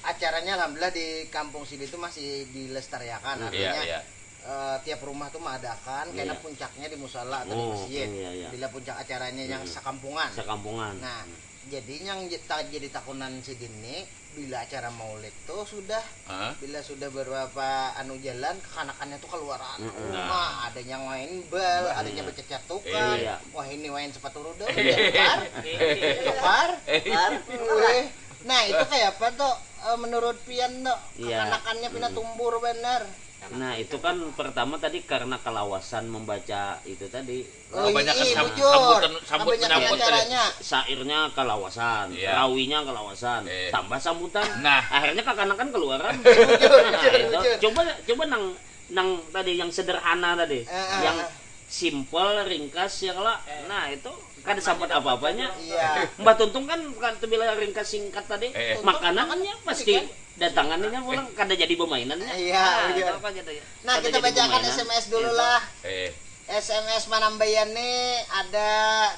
acaranya alhamdulillah di kampung sini itu masih dilestariakan artinya. Iya, iya. eh, tiap rumah tuh mengadakan karena puncaknya di musala atau di masjid. Iya, iya. Bila puncak acaranya yang sekampungan. Sekampungan. Nah, jadi yang j- ta- jadi takunan sidin nih, bila acara maulid tuh sudah, Hah? Bila sudah beberapa anu jalan, kekanakannya tuh keluaran rumah, ada yang main bal, ada yang bercacatukan, Iya. Wah, ini main sepatu roda, tukar, tukar. Weh. Nah, itu kayak apa tuh, eh, menurut pian tuh? Iya. Kekanakannya pina tumbur bener. Nah, itu kan pertama tadi karena kelawasan membaca itu tadi. Oh, iya, bujur. Sambutan, sambutan, kebanyakan menyambut tadi. Acaranya. Syairnya kalawasan, iya, rawinya kalawasan, eh, tambah sambutan. Nah. Akhirnya kakanakan keluaran. Bujur, nah, bujur, itu bujur. Coba, coba nang, nang tadi yang sederhana tadi, eh, eh, yang eh, simple, ringkas, ya kalau. Eh. Nah, itu kada sambat apa-apanya. Iya. Mbah Tuntung kan, kan tu bila ringkas singkat tadi, eh, eh, makanannya pasti kan datangannya pulang, kada jadi bermainannya. Iya, nah, bujur. Itu apa gitu ya? Nah, kita bacakan S M S dulu lah. Eh. S M S manambaian nih ada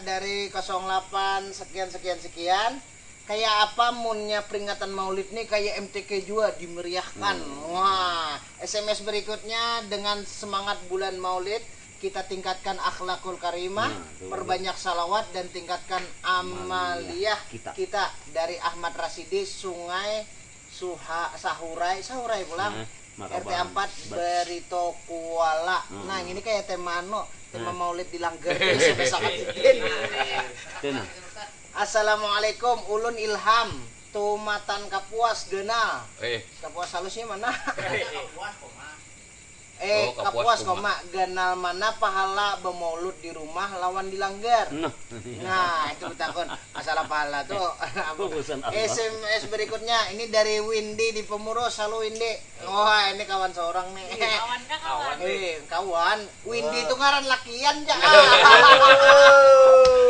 dari kosong delapan sekian sekian sekian. Kayak apa munnya peringatan Maulid nih kayak M T K jua dimeriahkan. Hmm. Wah, S M S berikutnya, dengan semangat bulan Maulid, kita tingkatkan akhlakul karimah, nah, tuh, perbanyak salawat dan tingkatkan amaliah kita. Kita dari Ahmad Rasidi, Sungai Suha, Sahurai, Sahurai pulang. Nah, R T empat, Barito Kuala. Hmm. Nah, ini kayak tema anu, tema maulid di langgar. Biasa-biasa aja. Itu nah. Assalamualaikum, ulun Ilham. Tumatan Kapuas ganal. Eh. Kapuas halusnya mana? Eh, oh, Kapuas, Kapuas, koma. Koma, ganal mana pahala bamaulud di rumah lawan di langgar? Nah. Nah, itu betakun. Masalah pahala tuh. Urusan Allah. S M S berikutnya, ini dari Windy di Pemurus. Halo, Windy. Wah, ini kawan seorang nih. Iya, kawan kah, kawan? Kawan. Eh, kawan. Windy itu ngaran lakian, ja.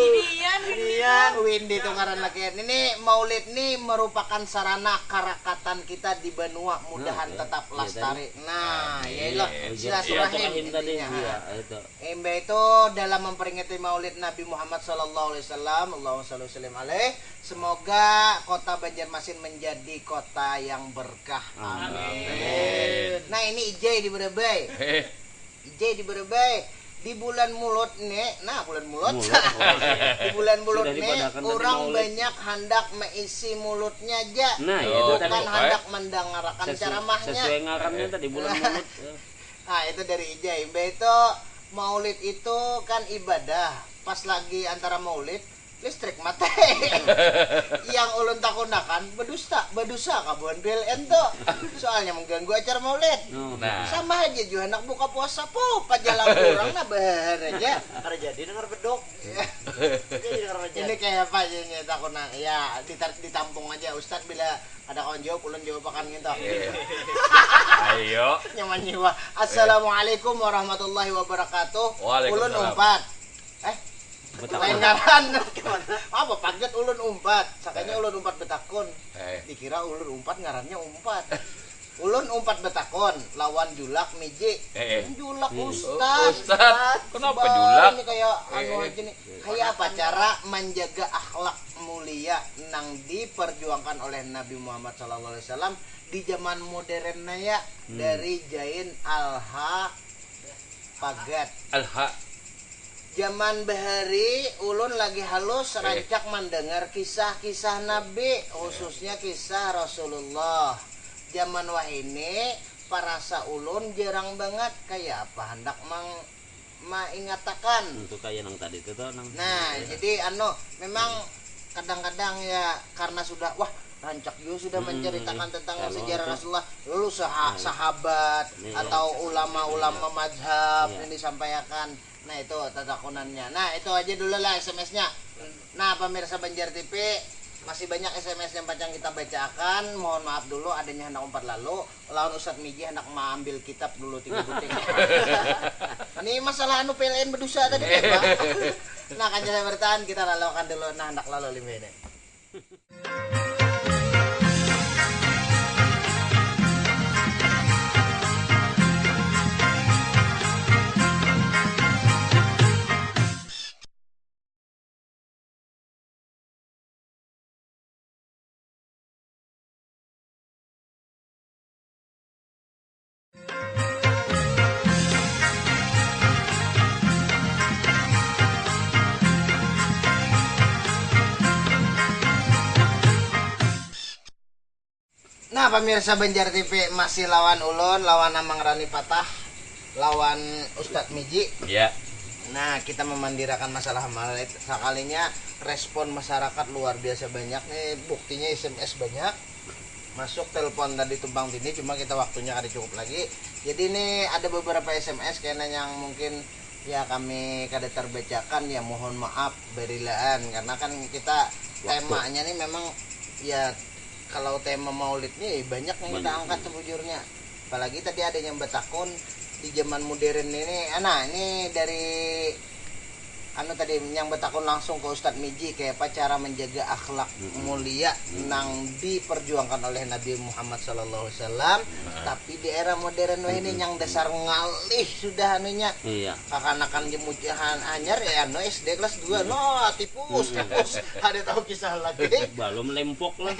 Binian, binian. Windy itu ngaran lakian. Ini maulid nih merupakan sarana karakatan kita di banua. Mudahan tetap lastari. Nah, iya, iya, iya. Nah, iya, iya, iya. Silaturahim tadi, intinya. Iya, itu. Imbah itu, dalam memperingati Maulid Nabi Muhammad sallallahu alaihi wasallam, Allahumma shalli wa sallim alaih, semoga kota Banjarmasin menjadi kota yang berkah. Amin. Amin. Nah, ini Ijai di Berebai. Eh. Ijai di Berebai. Di bulan Mulud nih, nah, bulan Mulud. Mulud, oh. Di bulan Mulud nih, orang banyak handak meisi mulutnya aja. Nah, itu tadi. Bukan handak mendengarkan ceramahnya. Sesuai ngarannya tadi, bulan Mulud. Nah, itu dari Ijai. Mbah itu, maulid itu kan ibadah. Pas lagi antara maulid, listrik mati. Yang ulun takunakan, bedusta, bedusa kabuhan P L N tu. Soalnya mengganggu acara maulid. Oh. Nah. Sama aja juga anak buka puasa, pup aja lah orang, nah, bahar aja. Kada jadi dengar beduk. Iya. Jadi dengar beduk. Ini kayak apa aja ini takunan? Ya, ditar- ditampung aja, Ustadz, bila ada kawan jawab, ulun jawab akan gitu. Iya. Ayo. Nyaman jiwa. Assalamualaikum warahmatullahi wabarakatuh. Waalaikumsalam. Ulun umpat. Eh, betakun. Lain ngaran. Apa pagat ulun umpat? Sakanya, eh, ulun umpat betakun. Eh. Dikira ulun umpat, ngarannya umpat. Ulun umpat betakun lawan julak miji. Eh, eh. Julak, hmm. Ustad. Ustad. Kenapa julak? Ini kayak anu aja nih. Kayak apa cara menjaga akhlak mulia nang diperjuangkan oleh Nabi Muhammad sallallahu alaihi wasallam di zaman modern naya, hmm, dari Jain Alha Pagat. Alha. Zaman bahari ulun lagi halus, eh, rancak mandangar kisah-kisah Nabi, khususnya kisah Rasulullah. Zaman wahini parasa ulun jarang bangat, kaya apa handak mang- maingatakan. Hmm, tu kaya nang tadi tu, tu, nang. Nah, iya, jadi anu, memang kadang-kadang ya karena sudah, wah, rancak jua sudah, hmm, menceritakan tentang sejarah Rasulullah, lalu saha- nah, sahabat, iya, atau ulama-ulama, iya, mazhab, iya, yang disampaikan. Nah, itu tatakunannya. Nah, itu aja dulu lah S M S-nya. Nah, pemirsa Banjar T V, masih banyak S M S yang pacang kita bacakan. Mohon maaf dulu, adanya hendak umpat lalu. Lawan Ustadz Miji handak maambil kitab dulu tiga buting. Ini masalah anu P L N bedusa tadi, ya, Pak? Nah, kanca saya bertahan, kita lalawakan dulu. Nah, handak lalu limbah ini. Nah, pemirsa Banjar T V, masih lawan ulun, lawan Amang Rani Patah, lawan Ustadz Miji. Ya. Nah, kita memandirakan masalah maulid. Sakalinya respon masyarakat luar biasa banyak nih, buktinya S M S banyak. Masuk telepon tadi tumpang tindih, cuma kita waktunya kada cukup lagi. Jadi ini ada beberapa S M S kena yang mungkin ya kami kada terbacakan, ya mohon maaf berilaan, karena kan kita temanya nih memang ya kalau tema maulid nih banyak yang kita angkat sebujurnya. Apalagi tadi ada yang bertakun di zaman modern ini. Ah, nah, ini dari anu tadi yang bertakun langsung ke Ustadz Miji, kayak apa cara menjaga akhlak mulia nang diperjuangkan oleh Nabi Muhammad sallallahu alaihi wasallam, tapi di era modern wah ini yang dasar ngalih sudah anunya. Iya. Kakanakan jemujahan anyar ya anu S D kelas dua, no, tipus, tipus. Ada tahu kisah lagi? Belum lempok lah.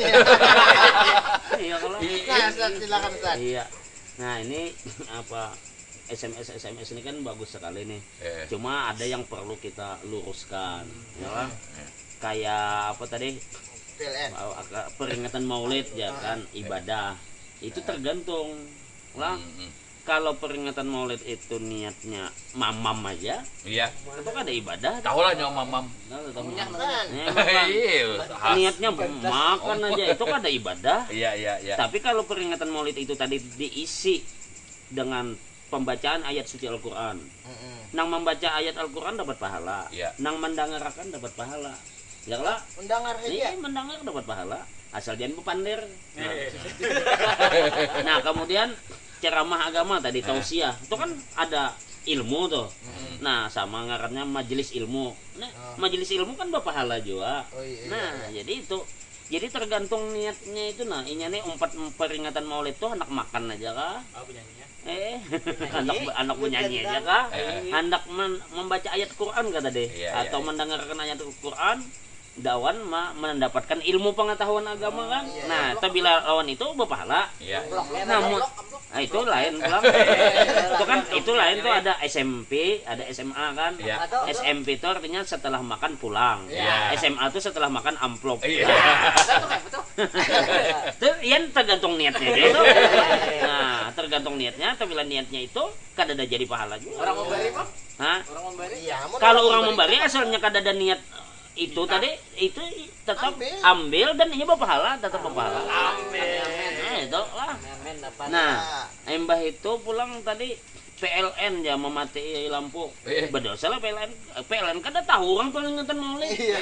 Iya kalau. Nah, Ustaz, silakan, Ustaz. Iya. Nah, ini apa, S M S S M S ini kan bagus sekali nih. Eh. Cuma ada yang perlu kita luruskan, ya lah. Eh. Kayak apa tadi? P L N. Peringatan Maulid ya kan, ibadah. Itu tergantung lah. Hmm, hmm. Kalau peringatan Maulid itu niatnya mamam aja, iya, itu kada ibadah. Tahu lah nyawa mamam. Nah, tahu. Iya, khas. Niatnya makan aja, itu kada ibadah. Iya, iya, iya. Tapi kalau peringatan Maulid itu tadi diisi dengan pembacaan ayat suci Al-Quran. Mm-mm. Nang membaca ayat Al-Quran dapat pahala. Iya. Nang mendangarakan dapat pahala. Ya lah. Mendangar saja. Iya, mendangar dapat pahala. Asal jangan bepander. Nah. Nah, kemudian ceramah agama tadi, tausiah. Itu kan ada ilmu tuh. Mm-mm. Nah, sama ngarannya majelis ilmu. Nah, majelis ilmu kan berpahala juga. Oh, iya, iya, nah, iya. Jadi itu. Jadi tergantung niatnya itu, nah, inya nih umpat peringatan Maulid tuh hendak makan aja kah? Apa nyanyinya? Eh, hendak hendak menyanyi aja kah? Eh. Hendak men- membaca ayat Quran kah tadi? Iya, atau iya, iya. Mendengarkan ayat Quran, dawan ma- mendapatkan ilmu pengetahuan agama kan? Iya. Nah, tabila lawan itu berpahala. Iya. Namun, ah, itu lain pulang. Itu kan, itu lain tuh ada S M P, ada S M A kan? Iya. S M P itu artinya setelah makan pulang. Iya. S M A tuh setelah makan amplop. Iya. Nah. Itu yang tergantung niatnya gitu. Nah, tergantung niatnya, tabila niatnya itu kada ada jadi pahala juga. Orang memberi, Bang? Hah? Orang memberi? Iya, kalau orang memberi asalnya kada ada niat itu tadi, itu tetap ambil. Ambil dan inya berpahala, tetap berpahala. Amin. Nah, itu lah. Amin, dapat. Nah, imbah itu pulang tadi P L N ya mematii lampu. Eh. Berdosa lah P L N. P L N kada tahu orang peringatan Maulid. Iya.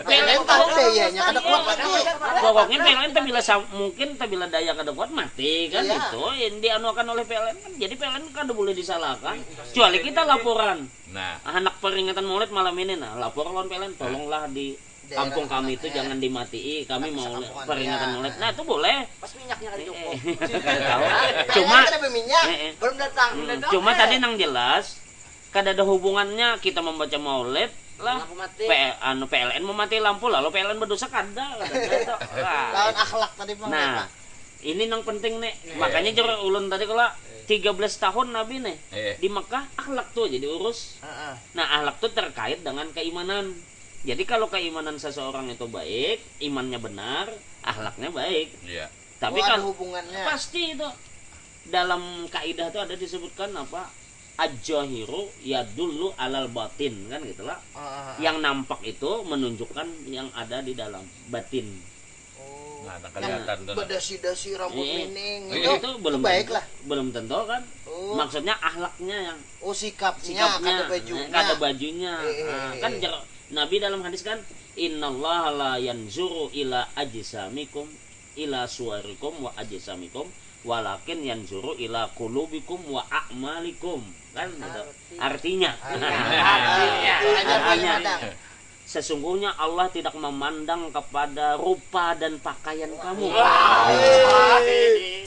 P L N tahu. P L N tahu dayanya, kada kuat lagi. Pokoknya P L N tuh bila sam- mungkin tuh bila daya kada kuat mati kan. Iya. Itu yang dianuakan oleh P L N kan. Jadi P L N kada boleh disalahkan. Kecuali kita laporan. Nah. Anak peringatan Maulid malam ini, nah, lapor lawan P L N, tolonglah di kampung kami itu jangan dimatii, kami mau peringatan Maulid. Nah, itu boleh. Pas minyaknya kali cukup. Eh, eh. Tahu. Cuma ada berminyak, eh, eh. Belum datang. Hmm, belum datang. Cuma tadi nang jelas kada ada hubungannya kita membaca Maulid lah. Lampu mati. P- anu P L N memati lampu lalu P L N berdosa kada, kada ada. Wah. Lawan akhlak tadi, Bang, nah, apa? Ini nang penting nih. Iya. Makanya jar ulun tadi kala tiga belas tahun Nabi nih, iya, di Mekah, akhlak tuh jadi urus. Heeh. Nah, akhlak tuh terkait dengan keimanan. Jadi kalau keimanan seseorang itu baik, imannya benar, akhlaknya baik. Iya. Tapi oh, ada kalau hubungannya. Pasti itu dalam kaidah tuh ada disebutkan apa? Ajahiru yadullu alal batin kan gitulah. Ah, ah, ah. Yang nampak itu menunjukkan yang ada di dalam batin. Oh. Nah, nah, kelihatan tuh. Bedasi-dasi rambut, eh, mining itu, itu belum baik tentu, lah. Belum tentu kan. Oh. Maksudnya akhlaknya yang oh, sikapnya, sikapnya, kada bajunya. Eh, kada bajunya. Eh, eh, ah, eh, kan eh. Jer- Nabi dalam hadis kan, "Innallaha la yanzuru ila ajsamikum, ila suwarikum wa ajsamikum, walakin yanzuru ila qulubikum wa a'malikum." Kan gitu. Artinya. Artinya. Artinya. Artinya. Sesungguhnya Allah tidak memandang kepada rupa dan pakaian kamu. Wah.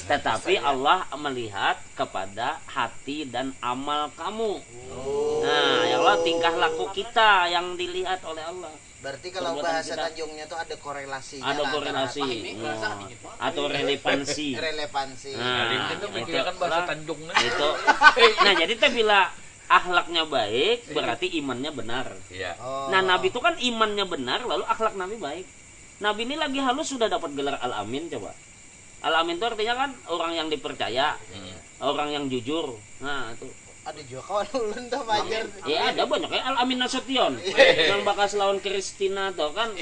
Tetapi Allah melihat kepada hati dan amal kamu. Oh. Nah, ya Allah, tingkah laku kita yang dilihat oleh Allah. Berarti kalau perbuatan bahasa kita. Tanjungnya tuh ada korelasinya. Ada lah, korelasi. Antara apa ini? Wah. Atau relevansi. Relevansi. Nah, itu kan bahasa Tanjungnya. Itu. Nah, jadi teh bila akhlaknya baik, berarti imannya benar. Iya. Oh. Nah, Nabi itu kan imannya benar, lalu akhlak Nabi baik. Nabi ini lagi halus sudah dapat gelar Al-Amin, coba. Al-Amin itu artinya kan orang yang dipercaya, orang yang jujur. Nah, itu. Ada juga kawan ulun tuh majar. Ya ada banyak ya, Al-Amin Nasution yang bakas lawan Kristina tuh kan.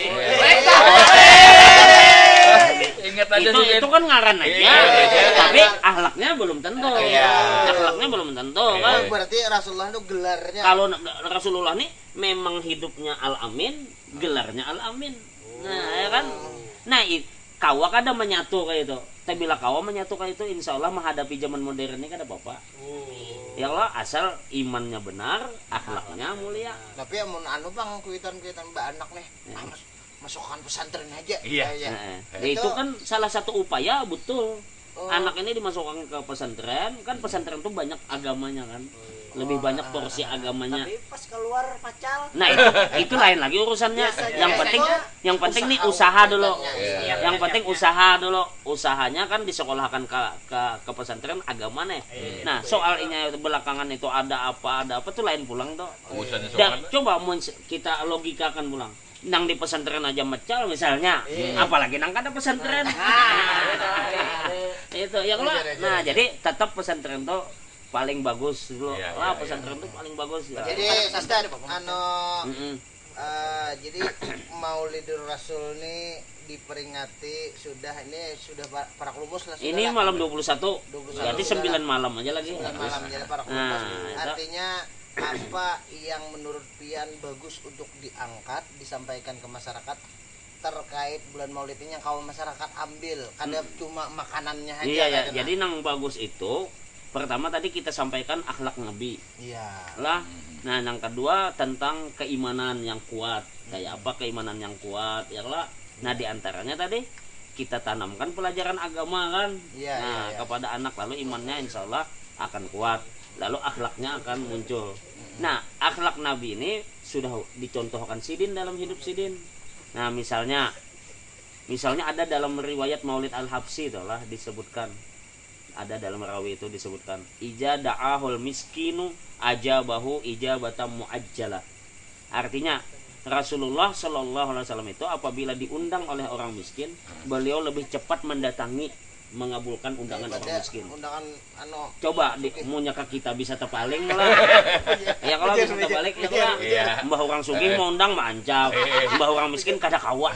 Ingat aja Itu sih. Itu kan ngaran aja. Iya. Tapi akhlaknya belum tentu. Iya. Akhlaknya belum tentu kan. Oh, berarti Rasulullah itu gelarnya. Kalau na- Rasulullah nih memang hidupnya Al-Amin, gelarnya Al-Amin. Nah, ya kan? Nah, i- kawa kada menyatu kayak itu. Tapi bila kawa menyatu kayak itu, insya Allah menghadapi zaman modern ini kada apa-apa. Ya Allah, asal imannya benar, akhlaknya mulia. Tapi amun anu pang kuitan-kuitan mbak anak nih. Ah, mas- masukkan pesantren aja. Iya. Ya, ya. Nah, Itu- itu kan salah satu upaya betul. Oh. Anak ini dimasukkan ke pesantren, kan pesantren tuh banyak agamanya kan. Lebih banyak porsi agamanya. Tapi pas keluar pacal. Nah, itu, itu lain lagi urusannya. Biasanya Yang penting biasanya yang penting nih usaha usaha dulu. utamanya. Iya. Yang penting usaha dulu. Usahanya kan disekolahkan ke ke, ke pesantren agama nih. Nah, soal inya belakangan itu ada apa ada apa tuh lain pulang tuh. Urusannya Dah, soal. Coba mun se- kita logikakan pulang. Nang di pesantren aja mecal misalnya, apalagi nang kada pesantren. Itu ya kalau nah jadi tetap pesantren tuh paling bagus dulu Iya, lah iya, pesantren tuh paling bagus ya. Jadi Ustaz, anu Mm-mm. eh, jadi Maulidur Rasul ini diperingati sudah ini sudah pa- parak lumus lah sudah Ini lah. malam dua puluh satu. Dua puluh satu Berarti sudah sembilan lah. malam aja lagi. Sembilan malam jadi parak Nah, lumus. itu. Artinya apa yang menurut pian bagus untuk diangkat disampaikan ke masyarakat terkait bulan Maulid ini yang kawan masyarakat ambil kada cuma makanannya aja Iya ya, kada jadi nang bagus itu pertama tadi kita sampaikan akhlak Nabi iya lah. Nah, yang kedua tentang keimanan yang kuat. Kayak apa keimanan yang kuat ya lah. Nah, diantaranya tadi kita tanamkan pelajaran agama kan. Iya, Nah, iya, iya. Kepada anak lalu imannya insya Allah akan kuat. Lalu akhlaknya akan muncul. Nah, akhlak Nabi ini sudah dicontohkan sidin dalam hidup sidin. Nah, misalnya misalnya ada dalam riwayat Maulid Al-Habsyi itulah disebutkan ada dalam rawi itu disebutkan ija da'ahul miskinu ajabahu ijabatan muajjalah. Artinya Rasulullah Shallallahu Alaihi Wasallam itu apabila diundang oleh orang miskin, beliau lebih cepat mendatangi mengabulkan undangan orang Daripada miskin. Undangan anu Coba di munya ke kita bisa tepaling lah. Ya kalau bisa tepaling ya lah. Iya. Mbah orang sugih mau undang mancap. Mbah orang miskin kada kawa.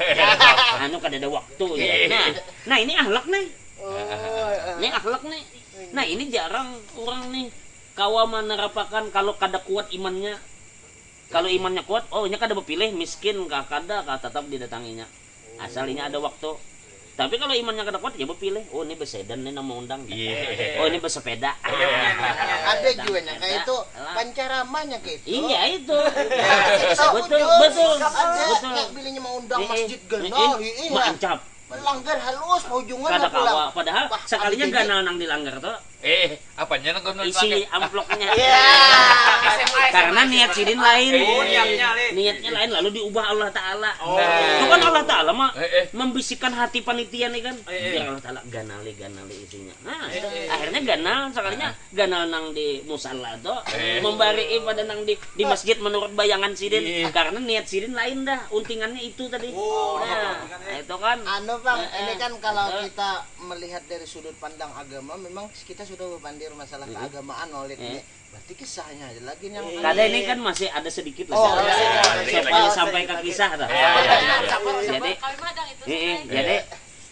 Anu kada ada waktu ya. Nah, nah ini akhlak nih. oh, eh, Ini akhlak nih. Nah, ini jarang orang nih kawa menerapakan kalau kada kuat imannya. Kalau imannya kuat, oh ini kada bepilih miskin kah kada kah tetap didatanginya. Asal ini ada waktu. Tapi kalau imannya kada kuat ya bepilih. Oh ini besedan nih nama undang. Iya. Oh ini bersepeda. ada juga nya kayak itu Lah. Pancaramanya kayak itu Iya itu. Kita Betul, ujung, betul. ada Betul. Nak bilanya mau undang Iya, masjid iya. genol iya Mancap. Melanggar halus, mau ujungnya Kada mau pulang. Kawa. Padahal Wah, sekalinya ada ganal nang dilanggar tuh. Eh, apanya nang ganal Isi dipakai? Amplopnya. Iya. Karena niat sidin lain. Oh, niatnya lain. Niatnya lain lalu diubah Allah Taala. Oh. Itu kan Allah Taala mah Eh, eh. membisikkan hati panitia nih kan. Eh, eh. Biar Allah Taala ganali ganali isinya. Nah, akhirnya ganal sekalinya ganal nang di musala tuh Eh. membari pada nang di di masjid menurut bayangan sidin Iya. karena niat sidin lain dah untingannya itu tadi. Oh, Nah, itu kan Anu bang, Eh, ini eh. kan kalau Eh. kita melihat dari sudut pandang agama, memang kita sudah berpandir masalah keagamaan Maulid ini. Berarti kisahnya aja lagi yang Kada ini kan masih ada sedikit lah. Oh, Sedikit. iya, iya, iya. Supaya sampai ke kisah dah. Iya, iya, iya. Jadi, Kalimat yang itu eh, eh, sih. jadi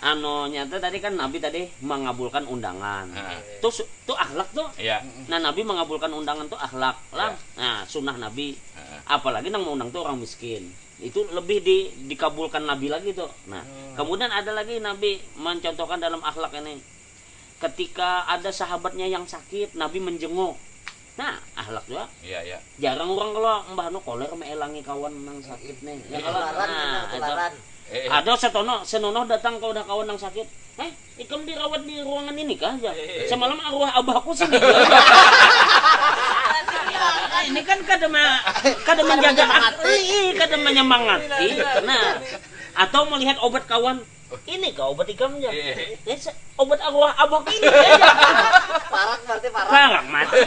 anu nyata tadi kan Nabi tadi mengabulkan undangan. Heeh. Tuh su- tuh akhlak tuh. Iya. Nah, Nabi mengabulkan undangan tuh akhlak lah. Nah, sunnah Nabi. Heeh. Apalagi nang mengundang tuh orang miskin. Itu lebih di, dikabulkan Nabi lagi tuh. Nah, kemudian ada lagi Nabi mencontohkan dalam akhlak ini. Ketika ada sahabatnya yang sakit, Nabi menjenguk. Nah, akhlak juga. Iya, iya. Jarang orang kalau mbah nu koler meelangi kawan nang sakit nih. Ya kalau Tularan, nah, tularan. Eh, eh. Ada setono senonoh datang ke udah kawan nang sakit. Eh, ikam dirawat di ruangan ini kah? Ya. Semalam arwah abahku sini. Nah, ini kan kada ma, kada menjaga akli, kada menyemangati. Nah, atau melihat obat kawan. Ini kah obat ikam ya? Eh, eh. Ini se- obat arwah abahku ini. Ya. Parak berarti parak. Parah mati.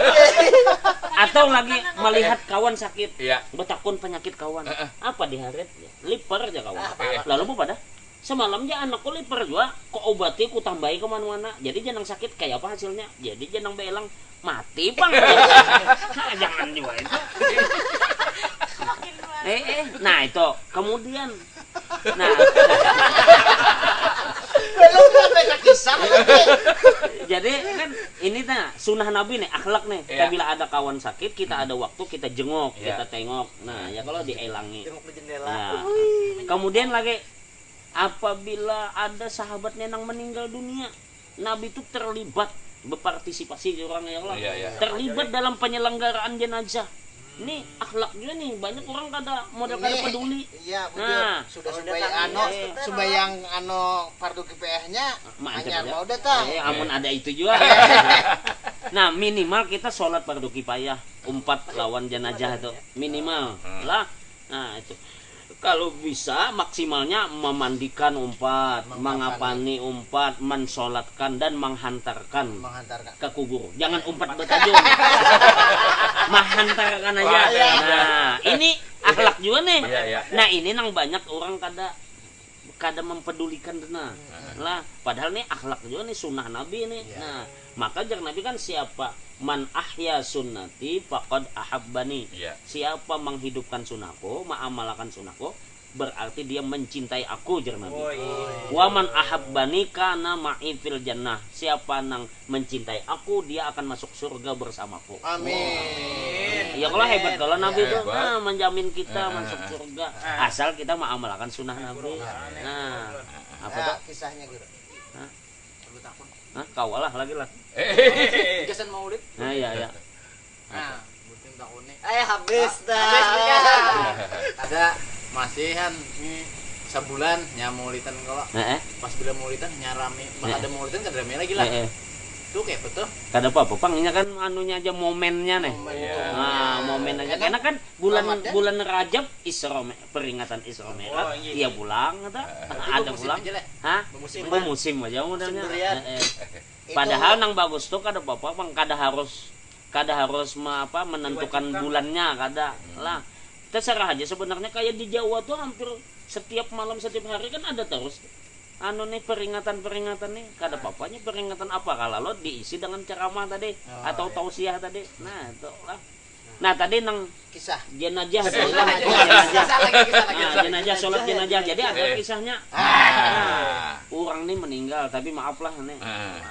Atau lagi melihat kawan sakit. Iya. Betakun penyakit kawan. Heeh. Apa diharit? Liver aja kawan. Eh, eh. Lalu apa pada? Semalam ja anakku liver jua, ku obati, ku tambahi ke mana-mana. Jadi jangan sakit, kaya apa hasilnya? Jadi jangan belang, mati pang. Jangan jua itu. Eh, eh, nah itu. Kemudian, nah, belum sampai ke kisah. Jadi kan ini, nah, sunnah Nabi nih, akhlak nih. Iya. Bila ada kawan sakit, kita ada waktu, kita jenguk, iya, kita tengok. Nah, ya kalau dielangi. Tengok ke jendela. Nah, kemudian lagi, apabila ada sahabatnya yang meninggal dunia, Nabi itu terlibat, berpartisipasi di orang, ya Allah. Iya, iya. Terlibat dalam penyelenggaraan jenazah. Ini akhlak juga nih, banyak orang kada model, kada peduli. Iya, bujur. Nah. Sudah sembahyang anu, sembahyang anu fardu kifayahnya, anyar mau datang. Eh, amun ada itu juga. Nah, minimal kita sholat fardu kifayah umpat lawan jenazah itu, minimal lah. Nah, itu. Kalau bisa, maksimalnya memandikan umpat, mengapani umpat, mensolatkan, dan menghantarkan ke kubur. Jangan umpat betajung. Menghantarkan aja. Nah, ini akhlak juga nih. Iya, iya. Nah, ini nang banyak orang kada, kada mempedulikan, nah. Lah, padahal nih akhlak juga nih, sunnah Nabi nih. Iya. Nah, maka jar Nabi kan, siapa, "Man ahya sunnati faqad ahabbani." Iya. Siapa menghidupkan sunnahku, mengamalkan sunnahku, berarti dia mencintai aku, jar Nabi. Oh, iya. "Wa man ahabbani kana ma'i fil jannah." Siapa nang mencintai aku, dia akan masuk surga bersamaku. Amin. Ya kalau hebat kalau Nabi itu, nah, menjamin kita masuk surga. Asal kita mengamalkan sunnah Nabi. Nah, apa tuh? Kisahnya, Guru. Hah? Hah? Kawalah lagi lah. Gasan maulid. Nah, iya, iya. Nah, buting takuni. Eh, habis dah. Habis dah. Ada masihan ni, sabulan nya maulidan kalo. Heeh. Pas bila maulidan nya rami. Pas ada maulidan kada rami lagi lah. Heeh. Tuh kayak apa tuh? Kada apa-apa pang, inya kan anunya aja, momennya nih. Nah, momen aja. Karena kan bulan, bulan Rajab Isra Mi-, peringatan Isra Mi'raj. Oh, iya, iya. Pulang kata. Ada pulang. Hah? Bermusim aja modelnya. Heeh. Padahal nang bagus tuh kada apa-apa pang, kada harus, kada harus me-, apa, menentukan bulannya, kada lah. Terserah aja sebenarnya, kayak di Jawa tuh hampir setiap malam, setiap hari kan ada terus anu nih, peringatan-peringatan nih. Kada apa-apanya peringatan apa kalau diisi dengan ceramah tadi atau tausiah tadi. Nah, itu lah. Nah, tadi nang kisah jenajah, jenajah. Kisah lagi, kisah lagi. Nah, jenajah, sholat jenajah. Jadi ada kisahnya. Nah, orang nih meninggal, tapi maaf lah nih.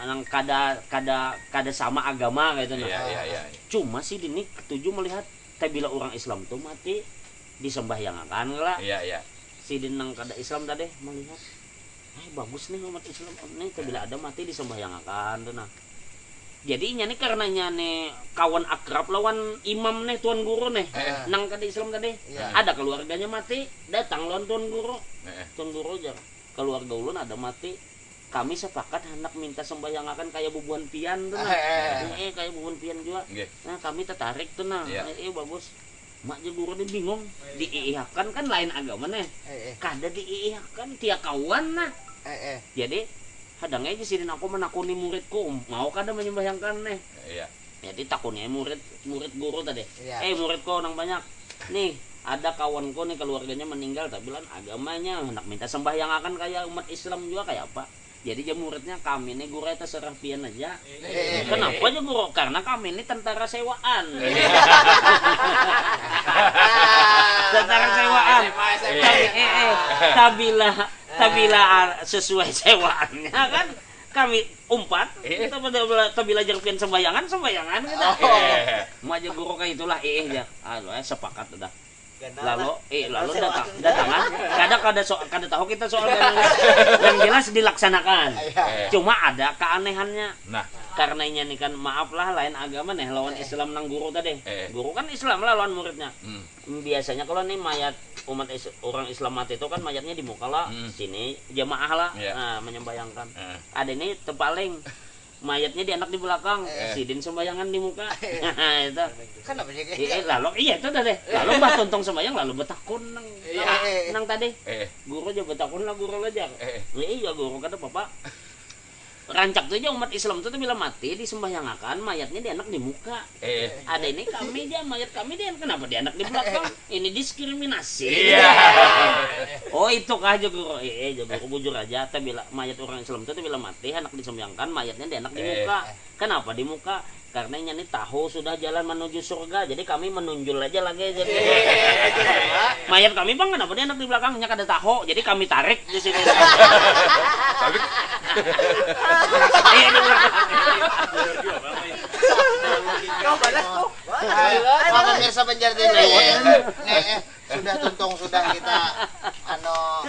Nang kada, kada, kada sama agama gitu nah. Iya, iya, iya. Cuma sidin nih ketuju melihat, tabila orang Islam tuh mati disembahyangakan lah. Iya, iya. Sidin nang kada Islam tadi melihat, "Eh, bagus nih umat Islam nih, tabila ada mati disembahyangakan tuh nah." Jadi inya nih karena inya nih kawan akrab lawan imam nih, tuan guru nih. Nang kada Islam tadi. Iya. Ada keluarganya mati, datang lawan tuan guru. Tuan guru jar, "Keluarga ulun ada mati. Kami sepakat handak minta sembahyangakan kaya bubuhan pian tuh nah." Eh, kaya bubuhan pian jua. Nah, kami tertarik tuh nah. Iya. Eh, bagus. Mak ja guru ni bingung, diiihakan kan lain agama nih. Kada diiihakan, tia kawan nah. Jadi, hadang aja sidin aku menakuni muridku, mau kada menyembahyangkan nih. Iya. Jadi takuni murid, murid guru tadi. Iya. "Eh, muridku nang banyak. Nih, ada kawanku nih, keluarganya meninggal, tapi lain agamanya, hendak minta sembahyangakan kaya umat Islam juga, kaya apa?" Jadi jar muridnya, "Kami nih guru, terserah pian aja." Eh. "Kenapa aja guru?" "Karena kami ini tentara sewaan." Tentara sewaan. Tapi, eh, eh, tabila, tabila, ah, sesuai sewaannya kan kami umpat. Kita pada bela-, tabila jar pian sembayangan, sembayangan kita. Oh. Mau aja guru kayak itulah, eh, eh, ya. Anu, eh, sepakat udah. Lalu, eh, lalu datang, datangan. Kada, kada so-, kada tahu kita soal yang, yang jelas dilaksanakan. Iya. Cuma ada keanehannya. Nah. Karena inya nih kan, maaf lah, lain agama nih lawan Islam nang guru tadi. Eh. Guru kan Islam lah lawan muridnya. Hmm. Biasanya kalau nih mayat umat is-, orang Islam mati itu kan mayatnya di muka lah, sini jamaah lah, iya, nah, menyembayangkan. Eh. Ada nih tepaling. Mayatnya di anak di belakang, eh, sidin sembayangan di muka. Itu. Kan apa sih? Iya, lalu iya itu dah deh. Lalu Mbah Tontong sembayang lalu betakun nang, iya, nang, eh, nang tadi. Eh. Guru aja betakun lah guru aja. Eh. Iya, guru kada apa-apa. Rancak tu ja umat Islam tu, tu bila mati disembahyangakan, mayatnya dianak di muka. Eh. Ada ini kami ja, mayat kami dia kenapa dianak di belakang? Ini diskriminasi. Oh, itu kah, ja guru? Eh, eh, ja guru, bujur aja, ta bila mayat orang Islam tu, tu bila mati, handak disembayangkan, mayatnya dianak di muka. Kenapa di muka? Karena inya ni tahu sudah jalan menuju surga, jadi kami menunjul aja lagi. Jadi mayat kami, bang, kenapa dianak di belakang? Nya kada tahu, jadi kami tarik di sini. Tapi Iya, di belakang. Kau balas tuh. Wah, pemirsa Banjar T V. Nih, eh, sudah tuntung sudah kita anu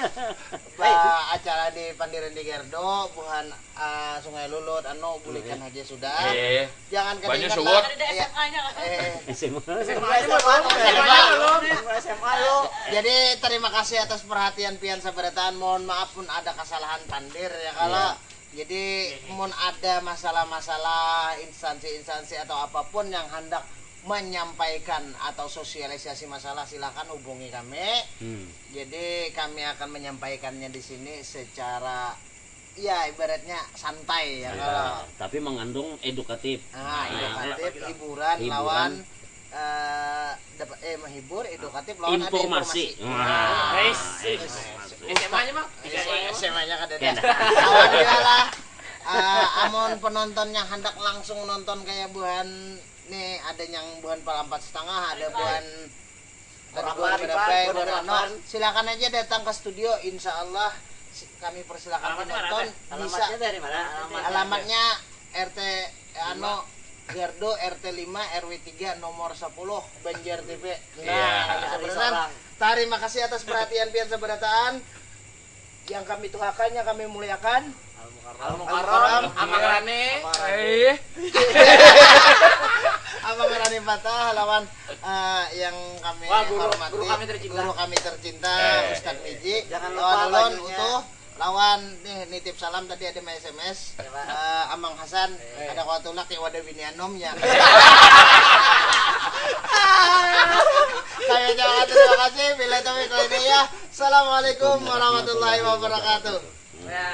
ba acara di Pandiran di Gerdo, buhan ah, Sungai Lulut, anu bulikan aja sudah. Eh, Jangan Banyu ketinggalan suwut. lah. Iya. Eh, S M A. S M A aja belum. S M A belum. S M A lo. Jadi terima kasih atas perhatian pian sabarataan. Mohon maaf pun ada kesalahan pandir ya kalau. Jadi mun ada masalah-masalah instansi-instansi atau apapun yang hendak menyampaikan atau sosialisasi masalah, silakan hubungi kami. Hmm. Jadi kami akan menyampaikannya di sini secara ya ibaratnya santai ya kalau Tapi mengandung edukatif. ah edukatif, hiburan, Hiburan. Lawan eh dapat eh menghibur, edukatif, lawan ada Informasi. Informasi. Wah. S M A-nya mah. S M A-nya kada ada. Kada. Alhamdulillah lah. Ah, amun penonton yang hendak langsung nonton kayak buhan nih, ada yang buhan pal empat setengah, ada buhan ada buhan Delapan, berapa, buhan buhan anu. delapan. Silakan aja datang ke studio, insya Allah si- kami persilakan Alamatnya penonton mana, Teh? Bisa. Alamatnya dari mana? Alamatnya. Alamatnya R T anu Gerdo R T lima R W tiga nomor sepuluh Banjar T V. Iya. Nah, sebenarnya terima kasih atas perhatian pian sabarataan. Yang kami tuhakan, yang kami muliakan. Al Mukarram, Amang Rani. Eh. Abang Rani Patah lawan eh, yang kami Wah, guru- hormati, guru kami tercinta. guru kami tercinta, Eh. Ustadz Miji. Jangan lupa Lawan ulun bajunya. Utuh, lawan nih nitip salam tadi ada S M S. Siapa? Eh, Amang Hasan, ada kau tulak ya wadah bini anom ya. Kami ucapkan terima kasih. Bila taufiq wal hidayah. Assalamualaikum warahmatullahi wabarakatuh. Ya.